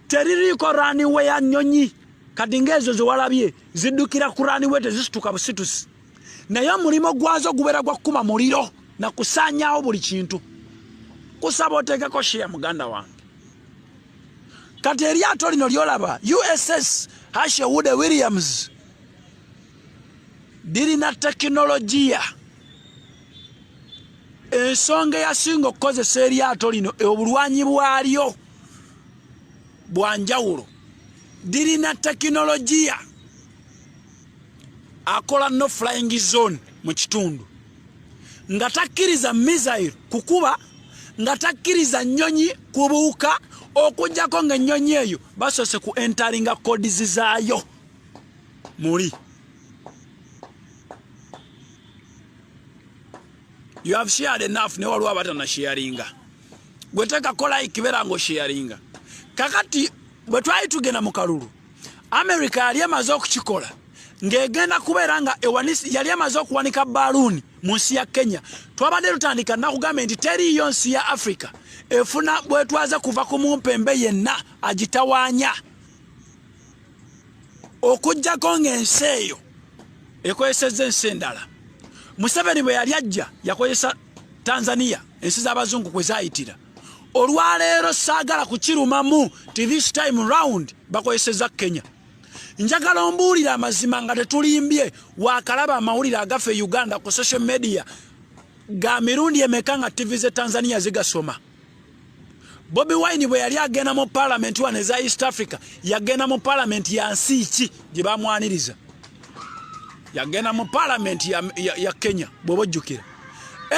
teririiko runway ya nnyonyi. Kati ng'ezo zewalabye ziddukira ku runway, tezisituka busitusi, naye omulimu gwazo gubeera gwa kukuma muliro nakusaanyaawo buli kintu. Kusaba oteekeko share, muganda wange. Kati eryato lino lyolaba, USS Ashley Wood Williams, lirina tekinologiya. Ensonga eyasinga okukozesa eryato lino, obulwanyi bwalyo bwanjawulo. Lirina tekinologiya akola no flying zone. Mu kitundu nga takkiriza missile kukuba, nga takkiriza nnyonyi kubuuka, okuggyako ng'ennyonyi eyo basoose ku enteringa codes zaayo muli. You have shared enough, ne waliwo abatanasharinga. Gwe teekako like, beera ng'osharinga. Kakati bwe twali tugenda mu kalulu, America yali emaze okukikola ng'egenda kubeera nga yali emaze okuwanika baluuni mu nsi ya Kenya. Twabadde tutandika, nakugambye nti teriiyo nsi ya Africa efuna bwetwaze kuva ku mumpembe yenna agitawaanya, okugjako ng'ensi eyo ekozesezza ensi endala. Museveni bwe yali ajja, yakozesa Tanzania, ensi z'abazungu kwe zaayitira. Olwaleero saagala kukirumamu ti this time round bakozesezza Kenya. Njagala ombuulire amazima nga tetulimbye. Waakalaba amawulire agafa e Uganda ku social media ga mirundi emeka nga TV ze Tanzania zigasoma? Bobi Wine bwe yali agenda mu palamenti wano eza East Africa, yagenda mu palamenti ya nsi ki gye bamwaniriza? Yagenda mu palamenti ya Kenya. Bw'oba ojjukira,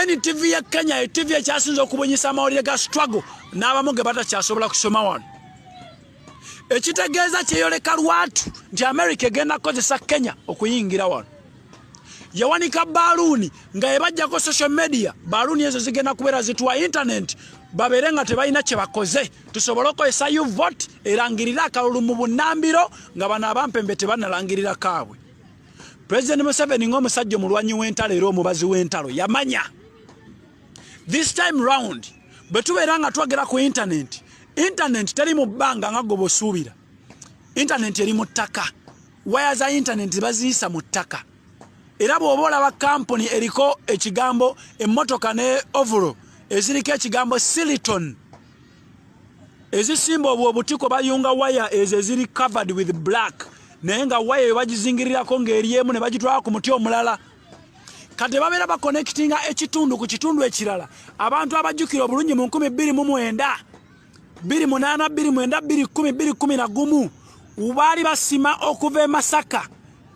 NTV ya Kenya, etv ekyasinza okubunyisa amawulire ga struggle n'abamu ge batakyasobola kusoma wano. Ekitegeeza, kyeyoleka lwatu nti America egenda kukozesa Kenya okuyingira wano. Yawanika baluuni nga ebajjako social media. Baluuni ezo zigenda kubeera zituwa internet, babeere nga tebalina kye bakoze, tusobole okukozesa uvote erangirire akalulu mu bunnambiro nga bano abampembe tebanalangirira kaabwe. President Museveni, ng'omusajja omulwanyi w'entalo era omubazi w'entalo, yamanya this time round bwe tubeera nga twogera ku internet, internet teri mu bbanga nga gwe bw'osuubira. Internet eri mu ttaka. Waya za internet baziyisa mu ttaka. Era bw'oba olaba kampuni eriko ekigambo, emmotoka ne overall eziriko ekigambo Siliton, ezisimba obwo obutiko, bayunga waya ezo eziri covered with black, naye nga waya eyo bagizingirirako ng'eri emu ne bagitwala ku muti omulala. Kati babeera baconnectinga ekitundu ku kitundu ekirala. Abantu abajjukira obulungi, mu 2009, 28, 29, 210, 211, baali basima okuva e Masaka,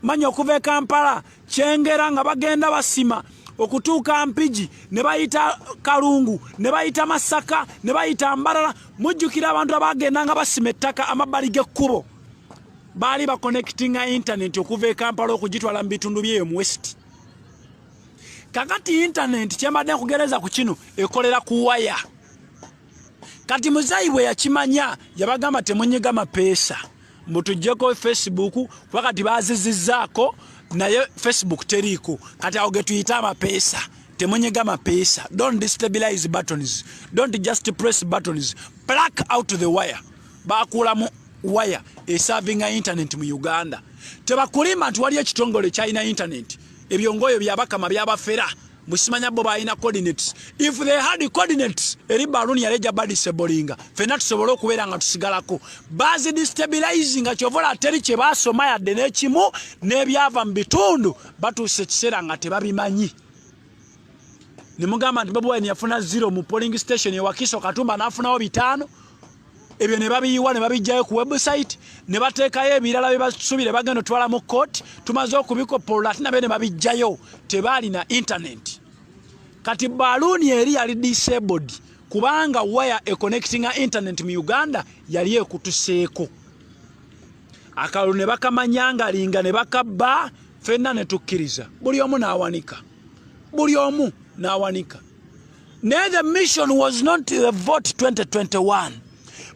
manya okuva e Kampala, Kyengera, nga bagenda basima okutuuka Mpigi, ne bayita Kalungu, ne bayita Masaka, ne bayita Mbarara. Mujjukira abantu abagenda nga basima ettaka amabbali g'ekkubo? Baali baconnectinga internet okuva e Kampala okugitwala mu bitundu byeyo mu west. Kakati internet, kyembadde nkugereza ku kino, ekolera ku waya. Kati muzayi bwe yakimanya, yabagamba, "Temunyiga mapeesa, mutuggyeko Facebook, kuba kati bazizizzaako, naye Facebook teriiko." Kati awo ge tuyite amapeesa. Temunyiga mapeesa. Don't destabilize buttons. Don't just press buttons, pluck out the wire. Bakuulamu waya eservinga internet mu Uganda. Tebakulimba nti waliyo ekitongole kyalina internet. Ebyongoyo byabakama byabafera musimanya bo balina coordinates. If they had coordinates, eri baluni yali ejja badisablinga fenna tusobole okubeera nga tusigalako. Bazidestabilizing nga kyovola teri kye basoma yadde n'ekimu, n'ebyava mu bitundu batuuse ekiseera nga tebabimanyi. Nemugamba nti Bobi Wine yafuna 0 mu polling station ewakiso, Katumba n'afunawo 5. Ebyo ne babiyiwa ne babijjayo ku website, ne bateekayo ebirala bye basuubire bagenda otwala mu court. Tumaze okubikopolola, ate nabyo ne babijjayo. Tebaalina internet. Kati baluuni eri yali disabled kubanga waya econnectinga internet mu Uganda yali ekutuseeko. Akalulu ne bakamanyangalinga ne bakabba, ffenna ne tukkiriza, buli omu n'awanika, buli omu n'awanika. Naye the mission was not the vote 2021.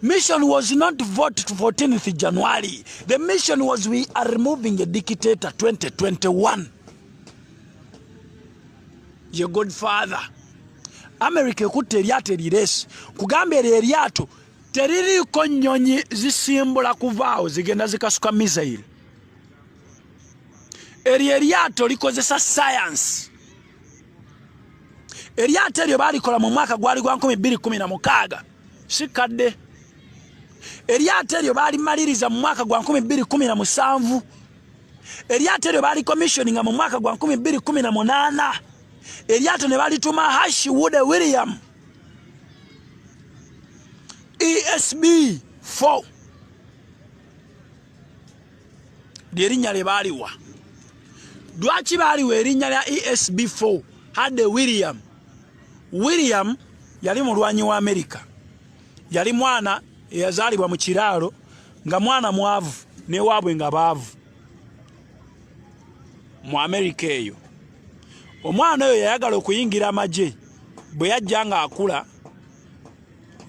Mission was not vote 14th January. The mission was, we are removing a dictator 2021. Ye godfather America ekutta eryato erireesi kugamba, eryo eryato teririiko nnyonyi zisimbula kuvaawo zigenda zikasuka missile. Eryo eryato likozesa science. Eryato eryo baalikola mu mwaka gwali gwa 2016, si kadde. Eryato eryo baalimaliriza mu mwaka gwa 2017. Eryato eryo baali commissioninga mu mwaka gwa 2018. Eryato ne balituma Hashi Wood William ESB 4, lyerinnya lye baaliwa. Lwaki baaliwa erinnya lya ESB4 Hardy William? William yali mulwanyi wa Amerika, yali mwana eyazaalibwa mu kiraalo nga mwana mwavu n'ewaabwe nga baavu mu Amerika eyo. Omwana oyo yayagala okuyingira amagye, bwe yajja ng'akula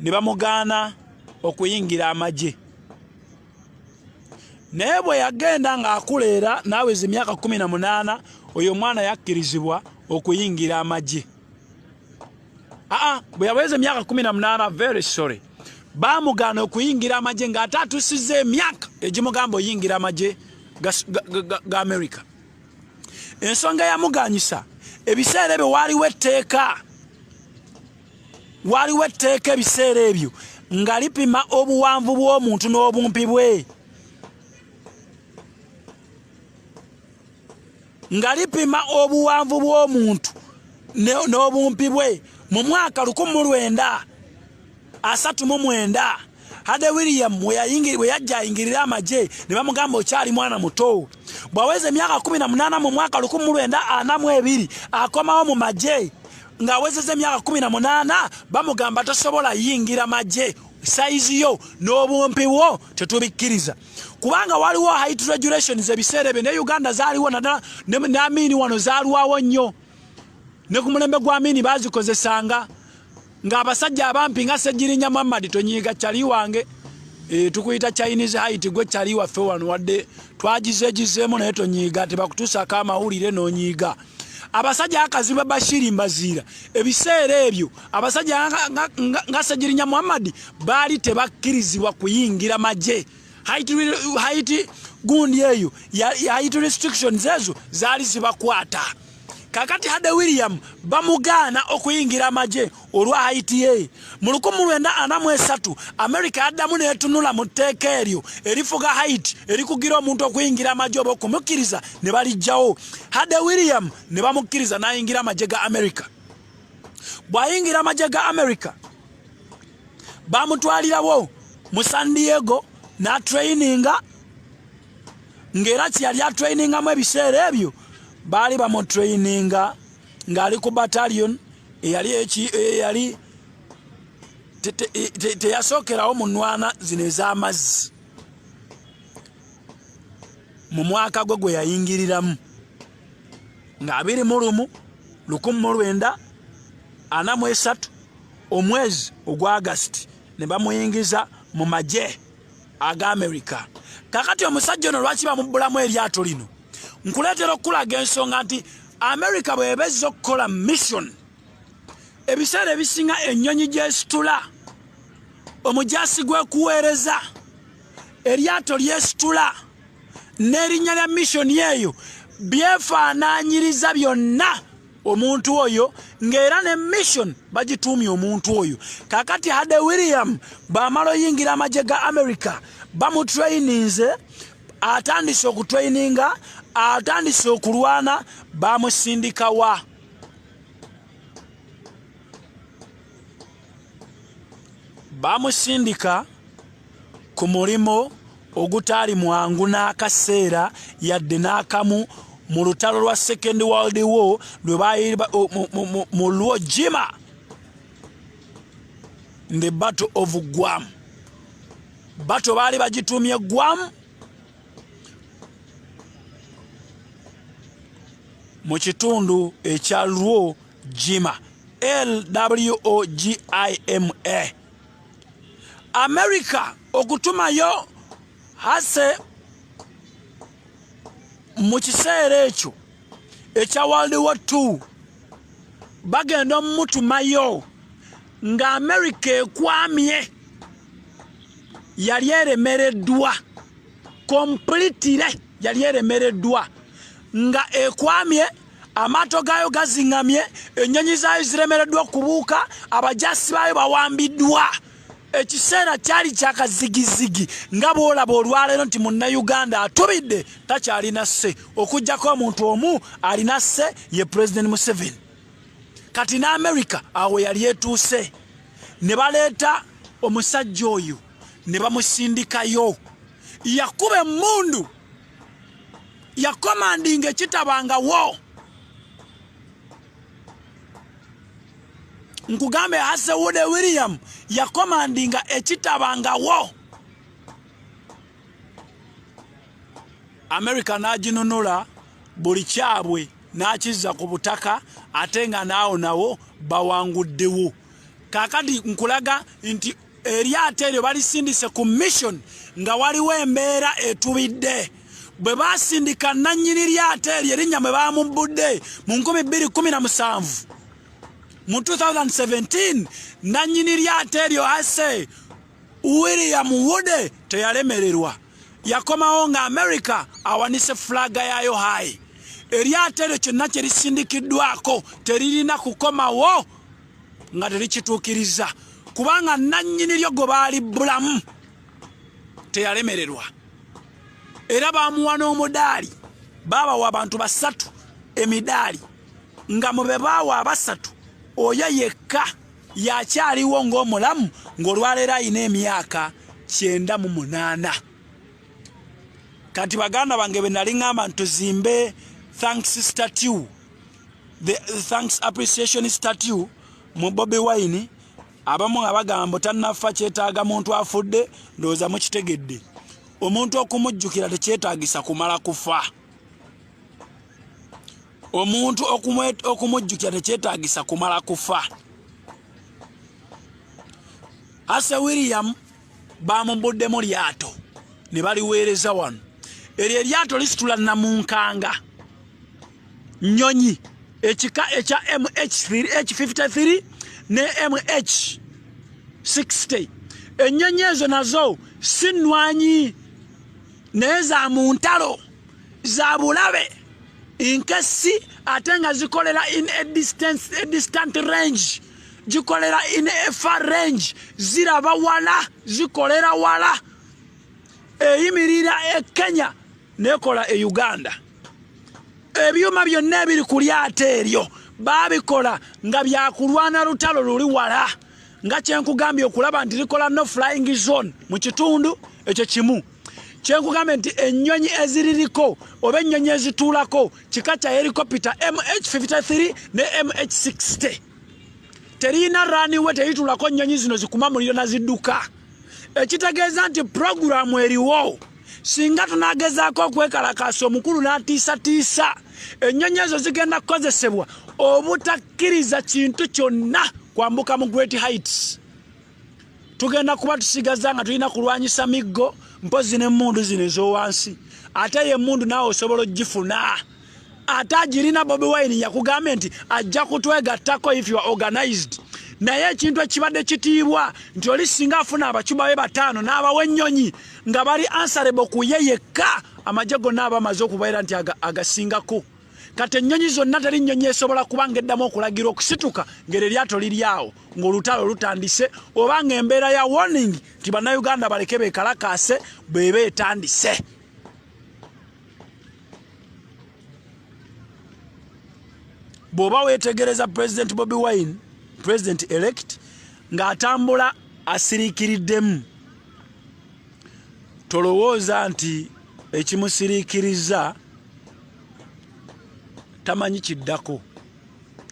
ne bamugaana okuyingira amagye. Naye bwe yagenda ng'akula era n'aweza emyaka 18, oyo omwana yakkirizibwa okuyingira amagye. Aa, bwe yaweza emyaka 18, very sorry, baamugaana okuyingira amagye ng'ate atuusizza emyaka egimugamba oyingira amagye ga Amerika. Ensonga eyamuganyisa, ebiseera ebyo waaliwo etteeka, waaliwo etteeka ebiseera ebyo nga lipima obuwanvu bw'omuntu n'obumpi bwe, nga lipima obuwanvu bw'omuntu n'obumpi bwe. Mu mwaka 1939 Hardy William we yajja ayingirira amagye ne bamugamba okyali mwana muto. Bw'aweza emyaka 18 mu mwaka 1942 akomawo mu magye ng'awezezza emyaka 18, bamugamba tosobola yingira magye, sayizi yo n'obumpi bwo tetubikkiriza, kubanga waliwo height regulations ebiseera ebyo. Ne Uganda zaaliwo, naddala ne Amini wano zaalwawo nnyo, ne ku mulembe gwa Amini bazikozesanga, ng'abasajja abampi nga Ssegirinya Muhammad, tonyiiga kyali wange, tukuyita Chinese height, gwe kyali waffe wano, wadde twagizeegizeemu, naye tonyiiga, tebakutuusaako amawulire n'onyiiga. Abasajja akaziba Bashiri Mbaziira, ebiseera ebyo abasajja nga Ssegirinya Muhammad baali tebakkirizibwa kuyingira magye. Height gundi eyo, height restrictions ezo zaali zibakwata. Kakati Hardy William bamugaana okuyingira amagye olwa height ye. Mu 1943 America yaddamu n'etunula mu tteeka eryo erifuga height, erikugira omuntu okuyingira amagye oba okumukkiriza, ne balijjawo. Hardy William ne bamukkiriza n'ayingira amagye ga America. Bw'ayingira amagye ga America, bamutwalirawo mu San Diego n'atraininga, ng'era kyeyali atrainingamu ebiseera ebyo, baali bamutraininga ng'ali ku battalion eyali teyasookerawo mu nnwana zino ez'amazzi. Mu mwaka gwe gwe yayingiriramu nga 21 1943, omwezi ogwa Agasiti, ne bamuyingiza mu magye aga Amerika. Kakati omusajja ono lwaki bamubbulamu eryato lino? Nkuleetera okukulaga ensonga nti Amerika bw'eba ezza okukola mission, ebiseera ebisinga ennyonyi gyesitula, omujasi gwekuweereza, eryato lyesitula n'erinnya lya mission eyo byefaanaanyiriza byonna omuntu oyo, ng'era ne mission bagituumye omuntu oyo. Kakati Hardy William bw'amala oyingira amagye ga America, bamutraininze, atandise okutraininga, atandise okulwana, bamusindikawa? Bamusindika ku mulimu ogutaali mwangu n'akaseera yadde n'akamu mu lutalo lwa Second World War lwe baali mu Iwo Jima, the Battle of Guam. Battle baali bagituumye Guam mu kitundu ekya Iwo Jima, Lwogima. America okutumayo Hardy mu kiseera ekyo ekya World War II, bagenda omumutumayo nga America ekwamye, yali eremereddwa completely, yali eremereddwa nga ekwamye, amaato gaayo gaziŋŋamye, ennyonyi zaayo ziremereddwa okubuuka, abajasi baayo bawambiddwa. Ekiseera kyali kyakazigizigi nga bw'olaba olwaleero nti Munnayuganda atubidde, takyalina sse, okugjako omuntu omu alina sse, ye President Museveni. Kati ne America awo yali etuuse, ne baleeta omusajja oyo ne bamusindikayo. Yakuba emmundu. Yakomandinga ekitabangawo. Nkugambe, Hussey Woode William yakomandinga ekitabangawo. America n'aginunula buli kyabwe n'akizza ku butaka, ate nga naawo nawo bawanguddewo. Kaakati nkulaga nti eryato eryo balisindise ku mission nga waliwo embeera etubidde. Bwe basindika nannyini lyato eryo, erinnya mwe bamubbudde mu 2017, mu 2017, nannyini lyato eryo Hussey William Woode teyalemererwa, yakomawo nga America awanise fulaga yaayo high. Eryato eryo kyonna kye lisindikiddwako teririna kukomawo nga terikituukiriza, kubanga nannyini lyo gwe baalibbulamu teyalemererwa, era bamuwa n'omudaali. Baabawa abantu basatu emidaali, nga mu be baawa abasatu oyo yekka yakyaliwo ng'omulamu, ng'olwaleero alina emyaka 98. Kati baganda bange, be nali ŋŋamba nti tuzimbe thanks statue, the thanks appreciation statue mu Bobi Wine, abamu nga bagamba tannafa, kyetaaga muntu afudde. Ndowooza mukitegedde, omuntu okumujjukira tekyetaagisa kumala kufa. Omuntu okumujjukira tekyetaagisa kumala kufa. Hussey William bamubuddemu lyato ne baliweereza wano. Eryo eryato lisitula namunkanga nyonyi ekika ekya MH53 ne MH60. Ennyonyi ezo nazo si nnwanyi, naye za mu ntalo, za bulabe, nkesi, ate nga zikolera in a distance, a distant range, gikolera in a far range, ziraba wala, zikolera wala. Eyimirira e Kenya nekola e Uganda. Ebyuma byonna ebiri ku lyato eryo baabikola nga byakulwana lutalo luli wala, nga kyenkugambye okulaba nti likola no flying zone mu kitundu ekyo kimu. Kyenkugambye nti ennyonyi eziririko oba ennyonyi ezituulako kika kya helicopter MH53 ne MH60. Teriyina runway, terituulako nnyonyi zino zikuma muliro nazidduka, ekitegeeza nti puroguramu eriwo. Singa tunagezaako okwekalakaasa, omukulu n'atiisatiisa, ennyonyi ezo zigenda kukozesebwa obutakkiriza kintu kyonna kwambuka mu great heights. Tugenda kuba tusigaza nga tulina kulwanyisa miggo, mpozi n'emmundu zino ez'owansi. Ate ye emmundu naawe osobola ogifuna, ate agirina. Bobi Wine yakugambye nti ajja kutwegattako if you are organized. Naye ekintu ekibadde kitiibwa nti oli singa afuna abacuba be bataano n'abawa ennyonyi nga bali answerable ku ye yekka, amagye gonna aba amaze okubeera nti agasingako. Kati ennyonyi zonna, teri nnyonyi esobola kuba nga eddamu okulagira okusituka ng'eryo eryato liri awo ng'olutalo lutandise, oba ng'embeera ya warning nti Bannayuganda baleke beekalakaase bw'eba etandise. Bw'oba weetegereza President Bobi Wine, president elect, ng'atambula asiriikiriddemu, tolowooza nti ekimusiriikiriza tamanyi kiddako.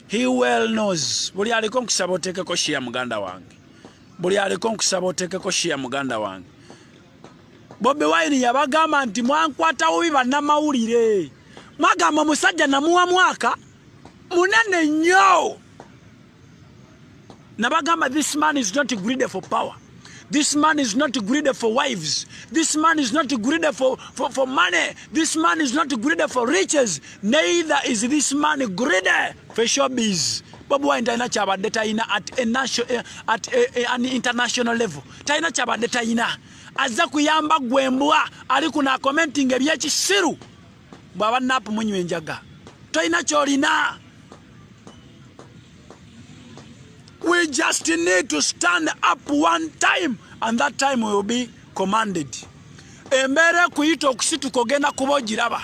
He well knows. Buli aliko nkusaba oteekeko share, muganda wange. Buli aliko nkusaba oteekeko share, muganda wange. Bobi Wine yabagamba nti mwankwata bubi bannamawulire, mwagamba omusajja namuwa mwaka munene nnyo. Nabagamba this man is not greedy for power. This man is not greedy for wives. This man is not greedy for money. This man is not greedy for riches. Neither is this man greedy for showbiz. Bobi Wine talina kyabadde talina at, a national, at an international level. Talina kyabadde talina. Azza kuyamba gwembwa ali kuna commenting ebyekisiru bw'aba NUP munywa enjaga. Tolina kyolina. We just need to stand up one time, and that time we will be commanded. Embeera ekuyita okusituka ogenda kuba ogiraba,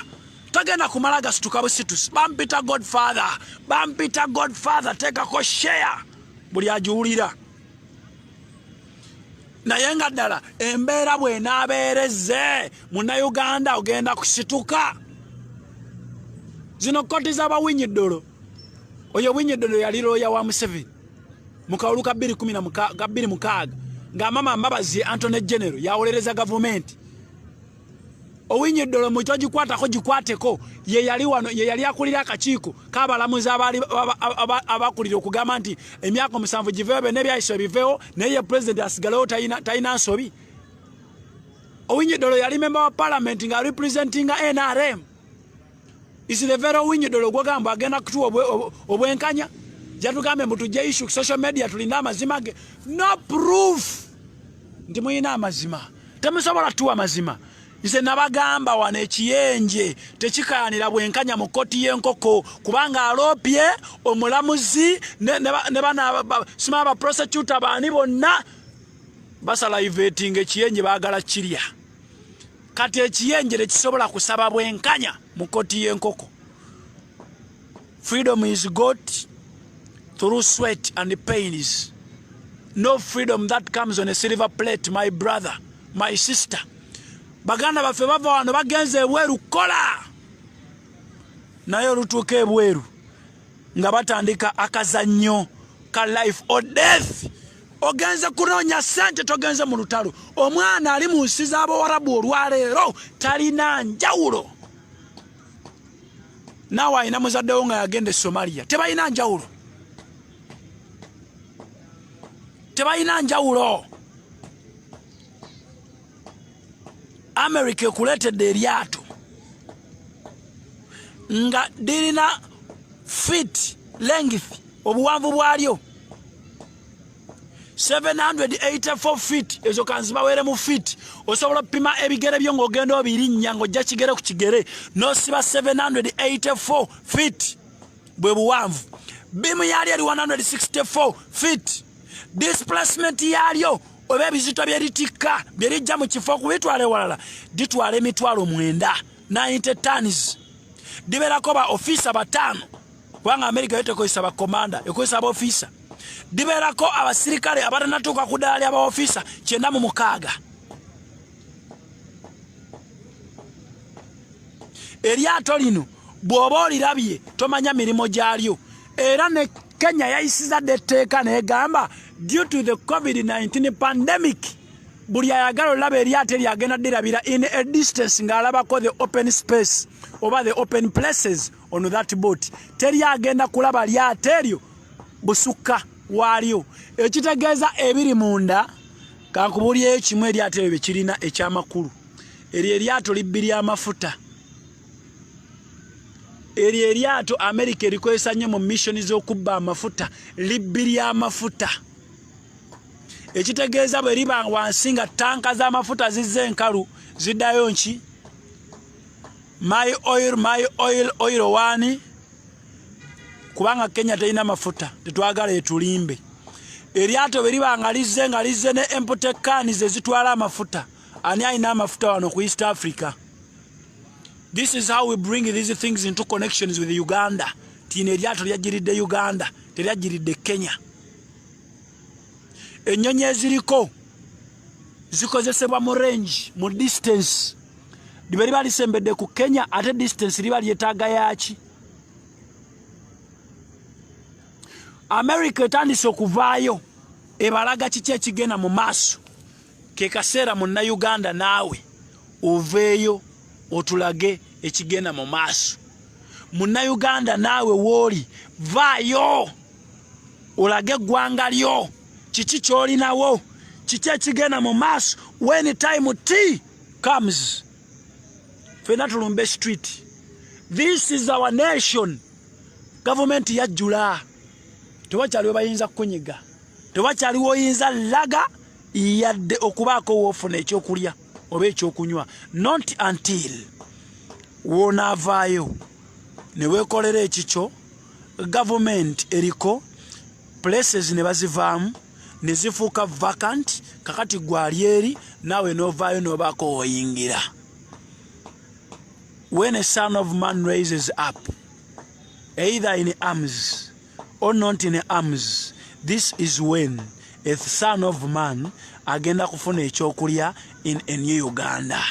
togenda kumala gasituka busitusi. Bampita Godfather, bampita Godfather. Teekako share buli agiwulira. Naye nga ddala embeera bw'enaabeereze, Munnayuganda ogenda kusituka. Zino kkooti z'abawinyiddolo. Oyo Winyiddolo yali looya wa Museveni mu kalulu ka 2016 nga Mama Mbabazi Antony General yawolereza gavumenti. Owinyiddolo mu togikwatako gikwateko ye yali wano, ye yali akulira akakiiko k'abalamuzi abaali abakulira okugamba nti emyaka 7 giveewo, byonna ebyayisa biveewo, naye ye pulezidenti asigalewo talina nsobi. Owinyiddolo yali memba wa palamenti nga representinga NRM. Is the very Owinyiddolo gwogamba agenda kutuwa obwenkanya? Jatugambe mbu tujje issue ku social media tulinde amazima ge. No proof nti muyina amazima, temusobola tuwa mazima. Nze nabagamba wano ekiyenje tekikayanira bwenkanya mu kkooti y'enkoko, kubanga aloopye omulamuzi ne bana sima aba prosecutor baani bonna basalivatinga ekiyenje baagala kirya. Kati ekiyenje tekisobola kusaba bwenkanya mu kkooti y'enkoko. Freedom is got through sweat and pains. No freedom that comes on a silver plate, my brother, my sister. Baganda baffe bava wano bagenze ebweru kukola, naye olutuuka ebweru nga batandika akazannyo ka life or death. Ogenze kunoonya ssente, togenze mu lutalo. Omwana ali mu nsi z'Abawarabu olwaleero talina njawulo naawe alina muzaddewo nga yagenda e Somalia. Tebalina njawulo, tebalina njawulo. America ekuleetedde eryato nga lirina feet length, obuwanvu bwalyo 784 feet. Ezo kanzibawere mu feet. Osobola okupima ebigere byo ng'ogenda obirinnya ng'ojja kigere ku kigere n'osiba 784 feet bwe buwanvu. Bimu yalyo eri 164 feet. Displacement yalyo oba ebizito byeritikka byerijja mu kifo okubitwala ewalala ditwala emitwalo 9, 90 tons. Dibeerako ba ofiisa 5, kubanga Amerika yo tekozesa bakomanda, ekozesa abaofiisa. Dibeerako abasirikale abatanatuuka ku ddaala ly'abaofiisa 96. Eryato lino bw'oba olirabye tomanya mirimu gyalyo. Era ne Kenya yayisiza dda etteeka n'egamba due to the COVID-19 pandemic, buli ayagala olaba eryato eryo agenda ddirabira in a distance ng'alabako the open space oba the open places on that boat. Teri agenda kulaba lyato eryo busukka waalyo, ekitegeeza ebiri munda. Kankubulyeyo kimu, eryato eryo bye kirina ekyamakulu, eryo eryato libbi ly'amafuta. Eryo eryato Amerika erikozesa nnyo mu missioni z'okubba amafuta, libbi ly'amafuta, ekitegeeza bwe liba wansi nga tanka z'amafuta zizze enkalu ziddayo nki my oil, my oil, oil wani, kubanga Kenya terina mafuta, tetwagala etulimbe. Eryato bwe liba nga lizze nga lizze ne empty cans ezitwala amafuta, ani alina amafuta wano ku East Africa? This is how we bring these things into connections with Uganda. Tino eryato lyajjiridde Uganda, teryajjiridde Kenya. Ennyonyi eziriko zikozesebwa mu range, mu distance. Libe liba lisembedde ku Kenya, ate distance liba lyetaaga yaki? America etandise okuvaayo ebalaga kiki ekigenda mu maaso. Ke kaseera munnayuganda naawe oveeyo otulage ekigenda mu maaso. Munnayuganda naawe wooli, vaayo olage eggwanga lyo kiki kyolinawo, kiki ekigenda mu maaso. When time t comes, fena tulumbe street. This is our nation. Gavumenti yajjula, tewakyaliwo bayinza kukunyiga, tewakyaliwo oyinza laga yadde okubaako woofuna ekyokulya oba ekyokunywa, not until wonaavaayo ne weekolera ekikyo. Gavumenti eriko places ne bazivaamu ne zifuuka vacant. Kakati gwali eri naawe n'ovaayo n'obaako woyingira. When a son of man raises up, either in arms or not in arms, this is when a son of man agenda kufuna ekyokulya in a new Uganda.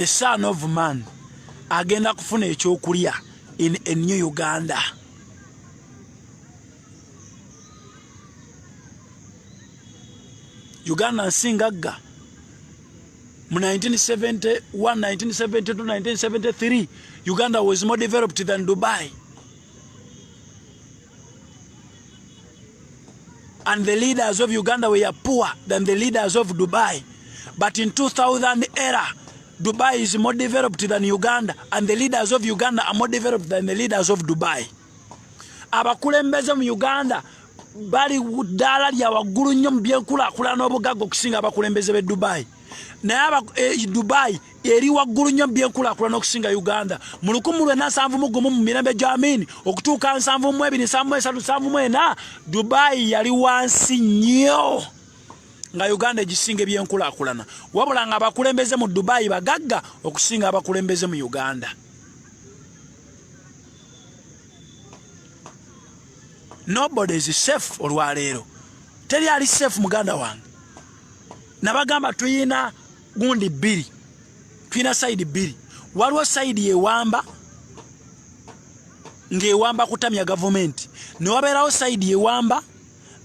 A son of man agenda kufuna ekyokulya in a new Uganda. Uganda nsi ngagga. Mu 1971, 1972, 1973 Uganda was more developed than Dubai. And the leaders of Uganda were poor than the leaders of Dubai. But in 2000 era, Dubai is more developed than Uganda, and the leaders of Uganda are more developed than the leaders of Dubai. Abakulembeze mu Uganda bali ddaala lya waggulu nnyo mu byenkulaakulana n'obugagga okusinga abakulembeze b'e Dubai. Naye eh, Dubai eri waggulu nnyo mu byenkulaakulana okusinga Uganda. Mu 1971 mu mirembe gya Amin okutuuka 72, 73, 74 Dubai yali wansi nnyo nga Uganda egisinga ebyenkulaakulana, wabula nga abakulembeze mu Dubai bagagga okusinga abakulembeze mu Uganda. Nobody is safe olwaleero, teri ali safe muganda wange. Nabagamba tuyina gundi bbiri, tulina sayidi bbiri. Waliwo sayidi ewamba ng'ewamba kutamya gavumenti, newabeerawo sayidi ewamba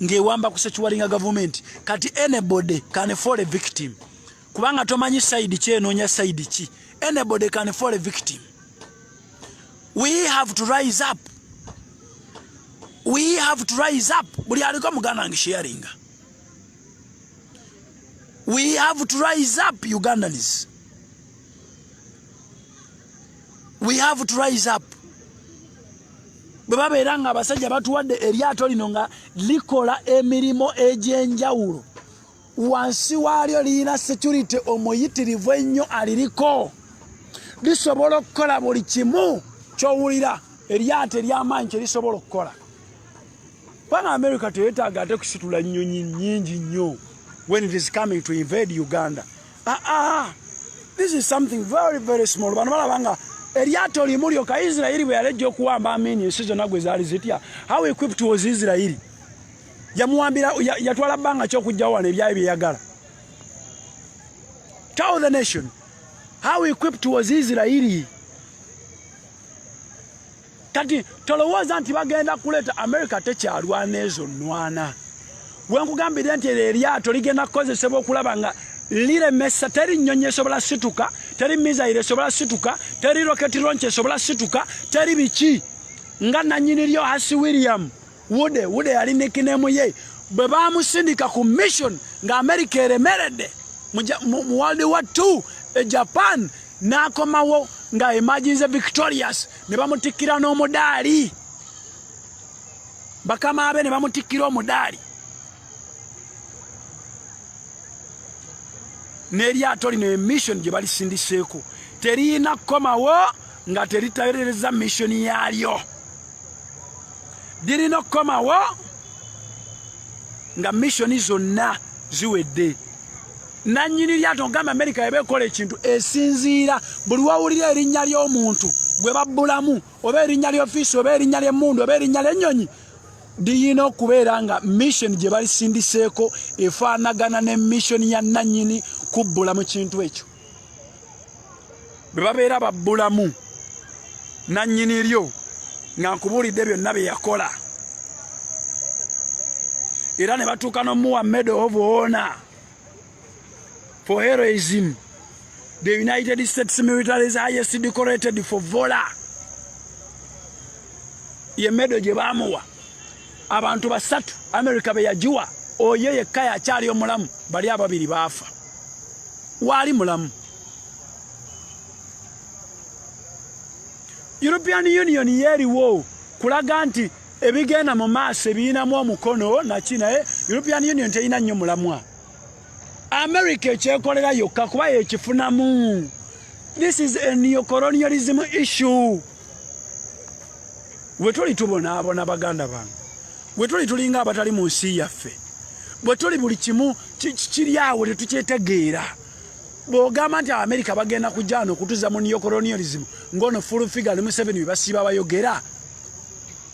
ng'ewamba kusecuwalinga gavumenti. Kati anybody can fall a victim, kubanga tomanyi sayidi ki enoonya sayidi ki. Anybody can fall a victim. We have to rise up, we have to rise up. Buli aliko muganda wange sharinga. We have to rise up, Ugandans. We have to rise up. Bwe babeera nga abasajja batuwadde eryato lino nga likola emirimu egy'enjawulo, wansi waalyo lirina security omuyitirivu ennyo aliriko, lisobola okukola buli kimu ky'owulira eryato ery'amaanyi kye lisobola okukola. Kubanga America teyetaaga ate kusitula nnyonyi nnyingi nnyo when it is coming to invade Uganda. Ah, ah, this is something very very small. Bano balaba nga eryato limu lyokka. Isirairi bwe yalejja okuwamba Amini, ensi zonna gwe zaali zitya. How equipped was Isirairi? Yamuwambira, yatwala bbanga ki okujjawo wano ebyayo byeyagala? Tell the nation, how equipped was Isirairi? Kati tolowooza nti bagenda kuleeta America tekyalwana ezo nnwana. Wenkugambire nti eryo eryato ligenda kukozesebwa okulaba nga liremesa, teri nnyonyi esobola situka, teri mizayiro esobola situka, teri rocket launch esobola situka, teri biki. Nga nanyini lyo Hasi William Wude, Wude yali nickname ye, bwe bamusindika ku mission nga America eremeredde mu World War II e Japan, n'akomawo nga emergency victorious, ne bamutikkira n'omudaali, bakama be ne bamutikkira omudaali. N'eryato lino emission gye balisindiseeko teriyina kukomawo nga teritatereza mission yaalyo. Lirina okukomawo nga missioni zonna ziwedde. Nanyini lyato ngamba Amerika yeba ekola ekintu esinziira buli wawulira erinnya ly'omuntu gwe babbulamu, oba erinnya ly'ofiisi, oba erinnya ly'emmundu, oba erinnya ly'ennyonyi, liyina okubeera nga mission gye balisindiseeko efaanagana ne mission ya nanyini kubbula mu kintu ekyo. Bwe babeera babbulamu nannyini lyo, nga nkubuulidde byonna bye yakola, era ne batuuka n'omuwa Medal of Honor for heroism, the United States military's highest decorated for valor. Ye medal gye baamuwa. Abantu basatu America be yagiwa, oyo yekka yakyali omulamu, bali ababiri baafa, waali mulamu. European Union yeeriwo kulaga nti ebigenda mu maaso ebiyinamu omukono naki, naye European Union terina nnyo mulamwa. America ekyekolera yokka kuba yekifunamu. This is a neocolonialism issue. We tuli tubonaabona baganda bange, we tuli tulinga abatali mu nsi yaffe, bwe tuli buli kimu kiri awo tetukyetegeera. Bw'ogamba nti Abamerika bagenda kujja wano okutuza mu neocolonialism, ng'ono full figure ne Museveni bye basiiba bayogera,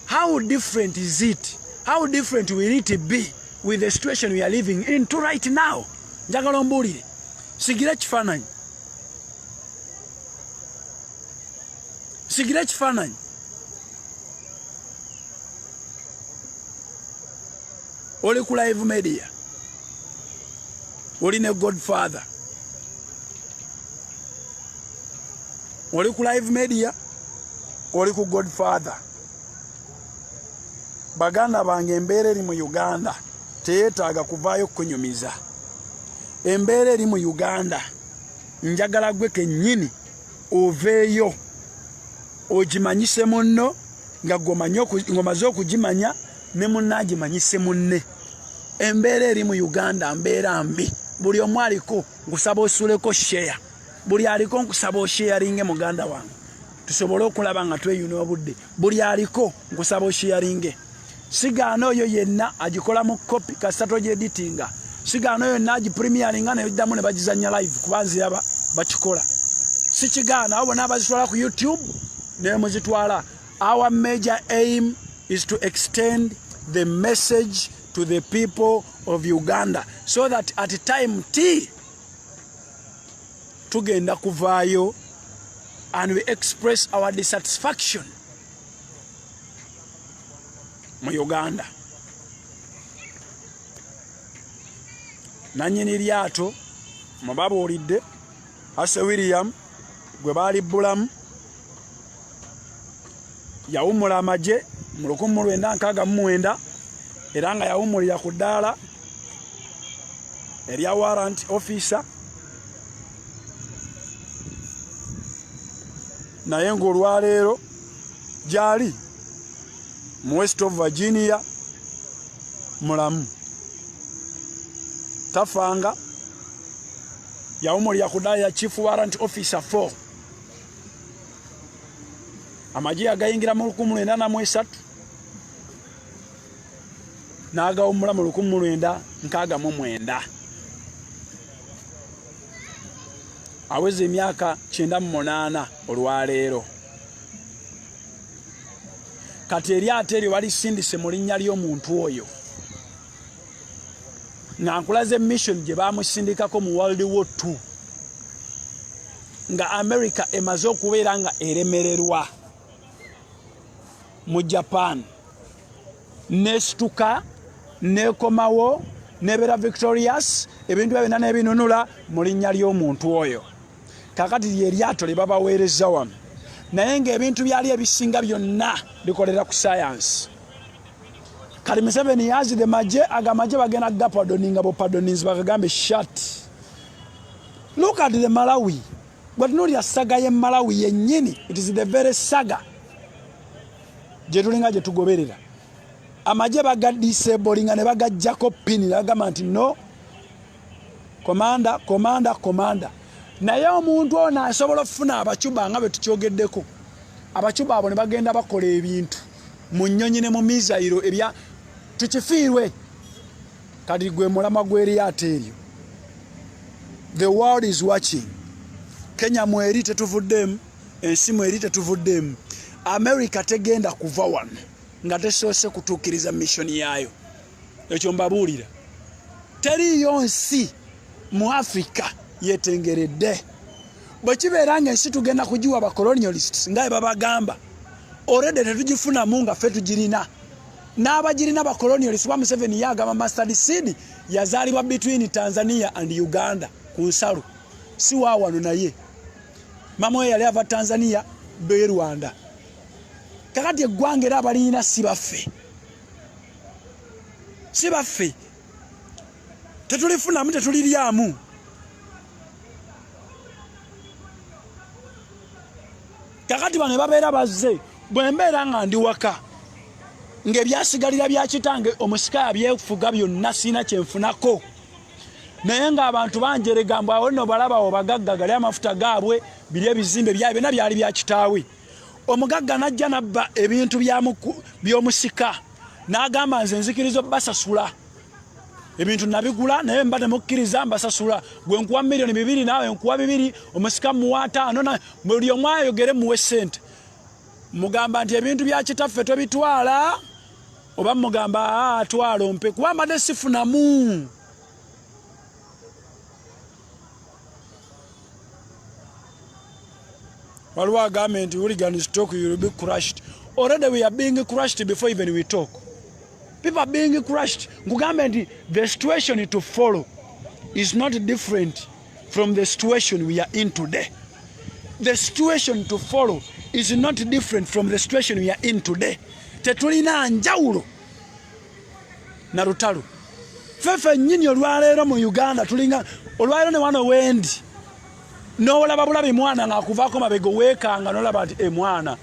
how different is it? How different will it be with the situation we are living into right now? Njagala ombuulire, sigira ekifaananyi. Sigira ekifaananyi. Oli ku live media, oli ne Godfather, oli ku live media, oli ku Godfather. Baganda bange, embeera eri mu Uganda teyeetaaga kuvaayo kukunyumiza. Embeera eri mu Uganda, njagala gwe kennyini oveeyo ogimanyise munno nga ng'omaze okugimanya ne munno agimanyise munne. Embeera eri mu Uganda mbeera mbi. Buli omu aliko nkusaba osuuleko share, buli aliko nkusaba osharinge muganda wange, tusobole okulaba nga tweyuna obudde. Buli aliko nkusaba osharinge. Sigaana oyo yenna agikola mu kopi kasita togyeditinga, sigaana oyo yenna agipremiaringa neddamu ne bagizanya live, kuba nziraba bakikola, sikigaana. Abo bonna abazitwala ku YouTube nemuzitwala. Our major aim is to extend the message to the people of Uganda so that at time t tugenda kuvaayo and we express our dissatisfaction mu Uganda. Nanyini lyato mubabuulidde, Ase William gwe baalibbulamu, yawummula amagye mu 1969 era nga yawummulira ku ddaala erya warrant officer, naye ng'olwaleero gyali mu West of Virginia, mulamu, tafanga. Yawummulira ku ddaala ya chief warrant officer 4. Amagye yagayingira mu 1983 n'agawummula mu 1969, aweza emyaka 98 olwaleero. Kati eryato eryo balisindise mu linnya ly'omuntu oyo, nga nkulaze mission gye bamusindikako mu World War II, nga America emaze okubeera nga eremererwa mu Japan, nesituka nekomawo nebeera victorious, ebintu bya byonna nebinunula mu linnya ly'omuntu oyo. Kakati lyeryato lye babaweereza wano, naye ng'ebintu byali ebisinga byonna bikolera ku sayansi. Kati Museveni yazide magye ago, amagye bagenda gapadoninga bupadoninzi, bakagambe shat. Look at the Malawi. Bwetunuulira saga ye Malawi yennyini, it is the very saga gye tulinga gye tugoberera. Amagye bagadisablinga ne bagajjako pini ne bagamba nti no commander, commander, commander. Naye omuntu ono asobola okufuna Abacuba nga bwe tukyogeddeko, Abacuba abo ne bagenda bakola ebintu mu nnyonyi ne mu missile ebya tukifiirwe. Kati gwe mulamwa gw'eryato eryo. The world is watching. Kenya mweri tetuvuddemu, ensi mweri tetuvuddeemu. America tegenda kuva wano nga tesoose kutuukiriza mission yaayo. Ekyo mbabuulira, teriiyo nsi mu Africa yetengeredde. Bwe kibeera nga ensi tugenda kugiwa bacolonialists nga bwe babagamba, already tetugifunamu nga ffe tugirina n'abagirina bacolonialists. Ba Museveni yagamba mustard seed yazaalibwa between Tanzania and Uganda ku nsalo, si wa wano, naye mama we yali ava Tanzania be Rwanda. Kakati eggwanga era abalirina si baffe, si baffe, tetulifunamu, tetuliryamu. Kakati bano babeera bazze, bwe mbeera nga ndi waka ng'ebyasigalira bya kitange omusika yabyefuga byonna, siina kyenfunako, naye ng'abantu banjerega mbu awo nno balabawo bagagga, gali amafuta gaabwe, biri ebizimbe byabwe byonna byali bya kitaawe. Omugagga najja nabba ebintu by'omusika n'agamba, nze nzikiriza obbasasula, ebintu nabigula, naye mba temukkiriza mbasasula. Gwe nkuwa 2 miliyoni, naawe nkuwa 2, omusika muwa 50, buli omu ayogere muwe sente. Mugamba nti ebintu bya kitaffe tobitwala, oba mugamba atwala ompe, kuba mbadde sifunamu. Waliwo agambye nti hooligans talk, you will be crushed. Already we are being crushed before even we talk. People are being crushed. Nkugambe nti the situation to follow is not different from the situation we are in today. The situation to follow is not different from the situation we are in today. Tetulina njawulo na lutalo. Ffe ffennyini olwaleero mu Uganda tulinga olwaleero ne wano wendi n'olaba bulabi mwana ng'akuvaako mabega weekanga n'olaba nti emwana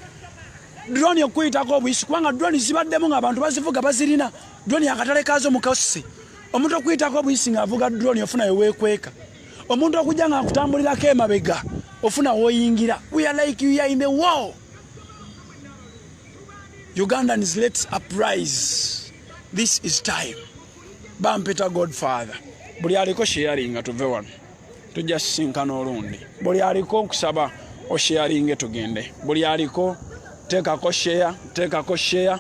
drone okuyitako obuyisi, kubanga drone zibaddemu ng'abantu bazivuga bazirina. Drone akatale kaazo mukasi, omuntu okuyitako obuyisi ng'avuga drone ofuna weweekweka, omuntu okujja ng'akutambulirako emabega ofuna woyingira. We are like we are in the war. Ugandans, let's uprise. This is time. Bampita Godfather. Buli aliko sharinga, tuve wano, tujja sisinkana olundi. Buli aliko nkusaba osharinge tugende. Buli aliko teekako share, teekako share,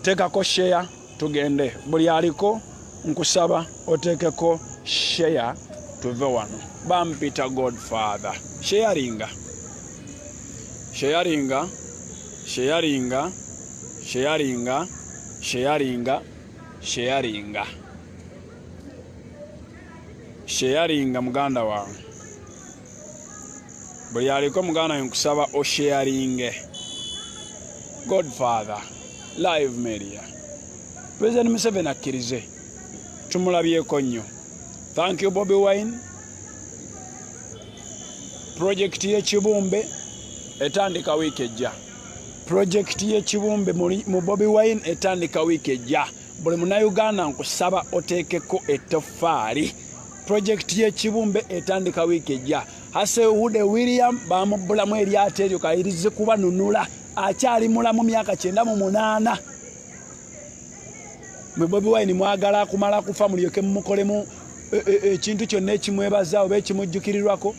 teekako share, tugende. Buli aliko nkusaba oteekeko share, tuve wano. Bampita Godfather. Sharinga, sharinga, sharinga, sharinga, sharinga, sharinga, sharinga muganda wange. Buli aliko muganda wange nkusaba osharinge. Godfather Live Media. President Museveni akkirize, tumulabyeko nnyo. Thank you, Bobi Wine. Projekiti y'ekibumbe etandika wiiki ejja. Projekiti y'ekibumbe mu Bobi Wine etandika wiiki ejja. Buli Munnayuganda nkusaba oteekeko ettoffaali. Projekiti y'ekibumbe etandika wiiki ejja. Hasehude William bamubbulamu eryato eryo kayirize kubanunula, akyali mulamu, myaka 98. Mwe Bobi Wine mwagala kumala kufa mulyoke mumukolemu ekintu kyonna ekimwebaza oba ekimujjukirirwako.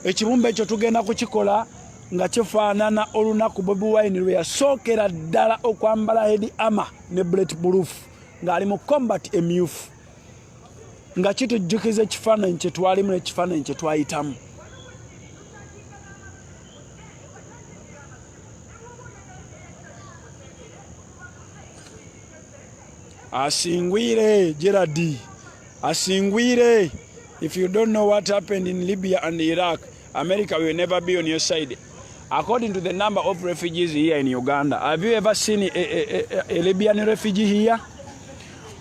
Ekibumbe ekyo tugenda kukikola nga kifaanana olunaku Bobi Wine lwe yasookera ddala okwambala head armor ne bullet proof ng'ali mu combat emyufu, nga kitujjukiza ekifaananyi kye twalimu n'ekifaananyi kye twayitamu. Asingwire Gerard Asingwire, if you don't know what happened in Libya and Iraq, America will never be on your side. According to the number of refugees here in Uganda, have you ever seen a Libyan refugee here?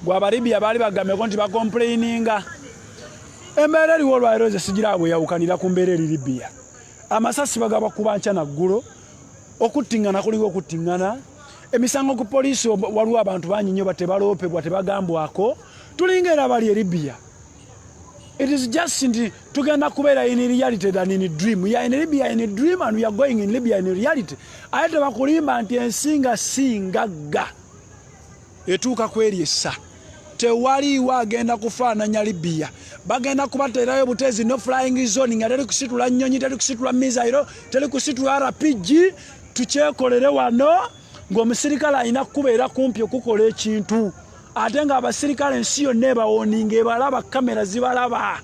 Gwe Abalibya baali bagambyeko nti bacomplaininga embeera eriwo olwaleero? Ze sigira bwe yawukanira ku mbeera eri Libya. Amasasi bagabakuba nkya naggulo, okuttiŋŋana kuliwo, okuttiŋŋana, emisango ku poliisi, waliwo abantu bangi nnyo batebaloopebwa, tebagambwako. Tulinga era bali e Libya. It is just nti tugenda kubeera in reality than in dream. We are in Libya in dream and we are going in Libya in reality. Aye tebakulimba nti ensi nga si ngagga etuuka kweri essa. Tewaliiwo agenda kufaananya Libya. Bagenda kubateerayo buteezi no flying zone, nga teri kusitula nnyonyi, teri kusitula missile, teri kusitula RPG. Tukyekolere wano ng'omusirikale alina kubeera kumpi okukola ekintu, ate ng'abasirikale ensi yonna ebawoninga, ebalaba, kamera zibalaba.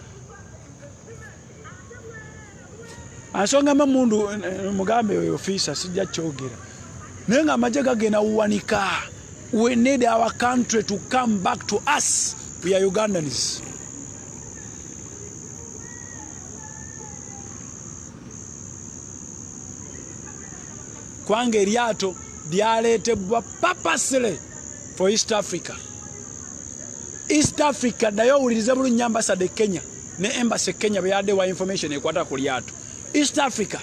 Ansongamu emundu mugambe oyo ofiisa sijja kyogera, naye nga amagye gagenda wuwanika. We need our country to come back to us. We are Ugandans. Kubanga eryato lyaleetebwa purposely for East Africa. East Africa, ddayo owulirize bulungi ambassador e Kenya ne embassy e Kenya bwe wa information ekwata ku lyato. East Africa,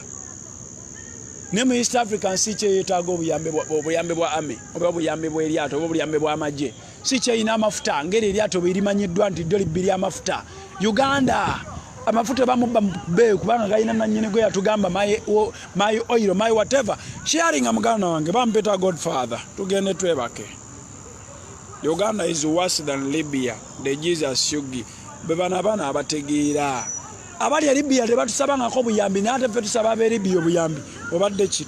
ne mu East Africa nsi kyeyetaaga obuyambi bwa army oba obuyambi bw'eryato oba obuyambi bw'amagye? Si kyeyina amafuta ngeri eryato bwe limanyiddwa nti ddyo libbi ly'amafuta. Uganda amafuta bamubba mubbe kubanga galina nannyini gwe yatugamba my oil, my whatever. Sharinga muganda wange. Bampita Godfather. Tugende twebake. Uganda is worse than Libya. The Jesus yugi be bano abaana abategeera abali e Libya tebatusabangako buyambi, naye ate ffe tusaba ab'e Libya obuyambi. Obadde kitu.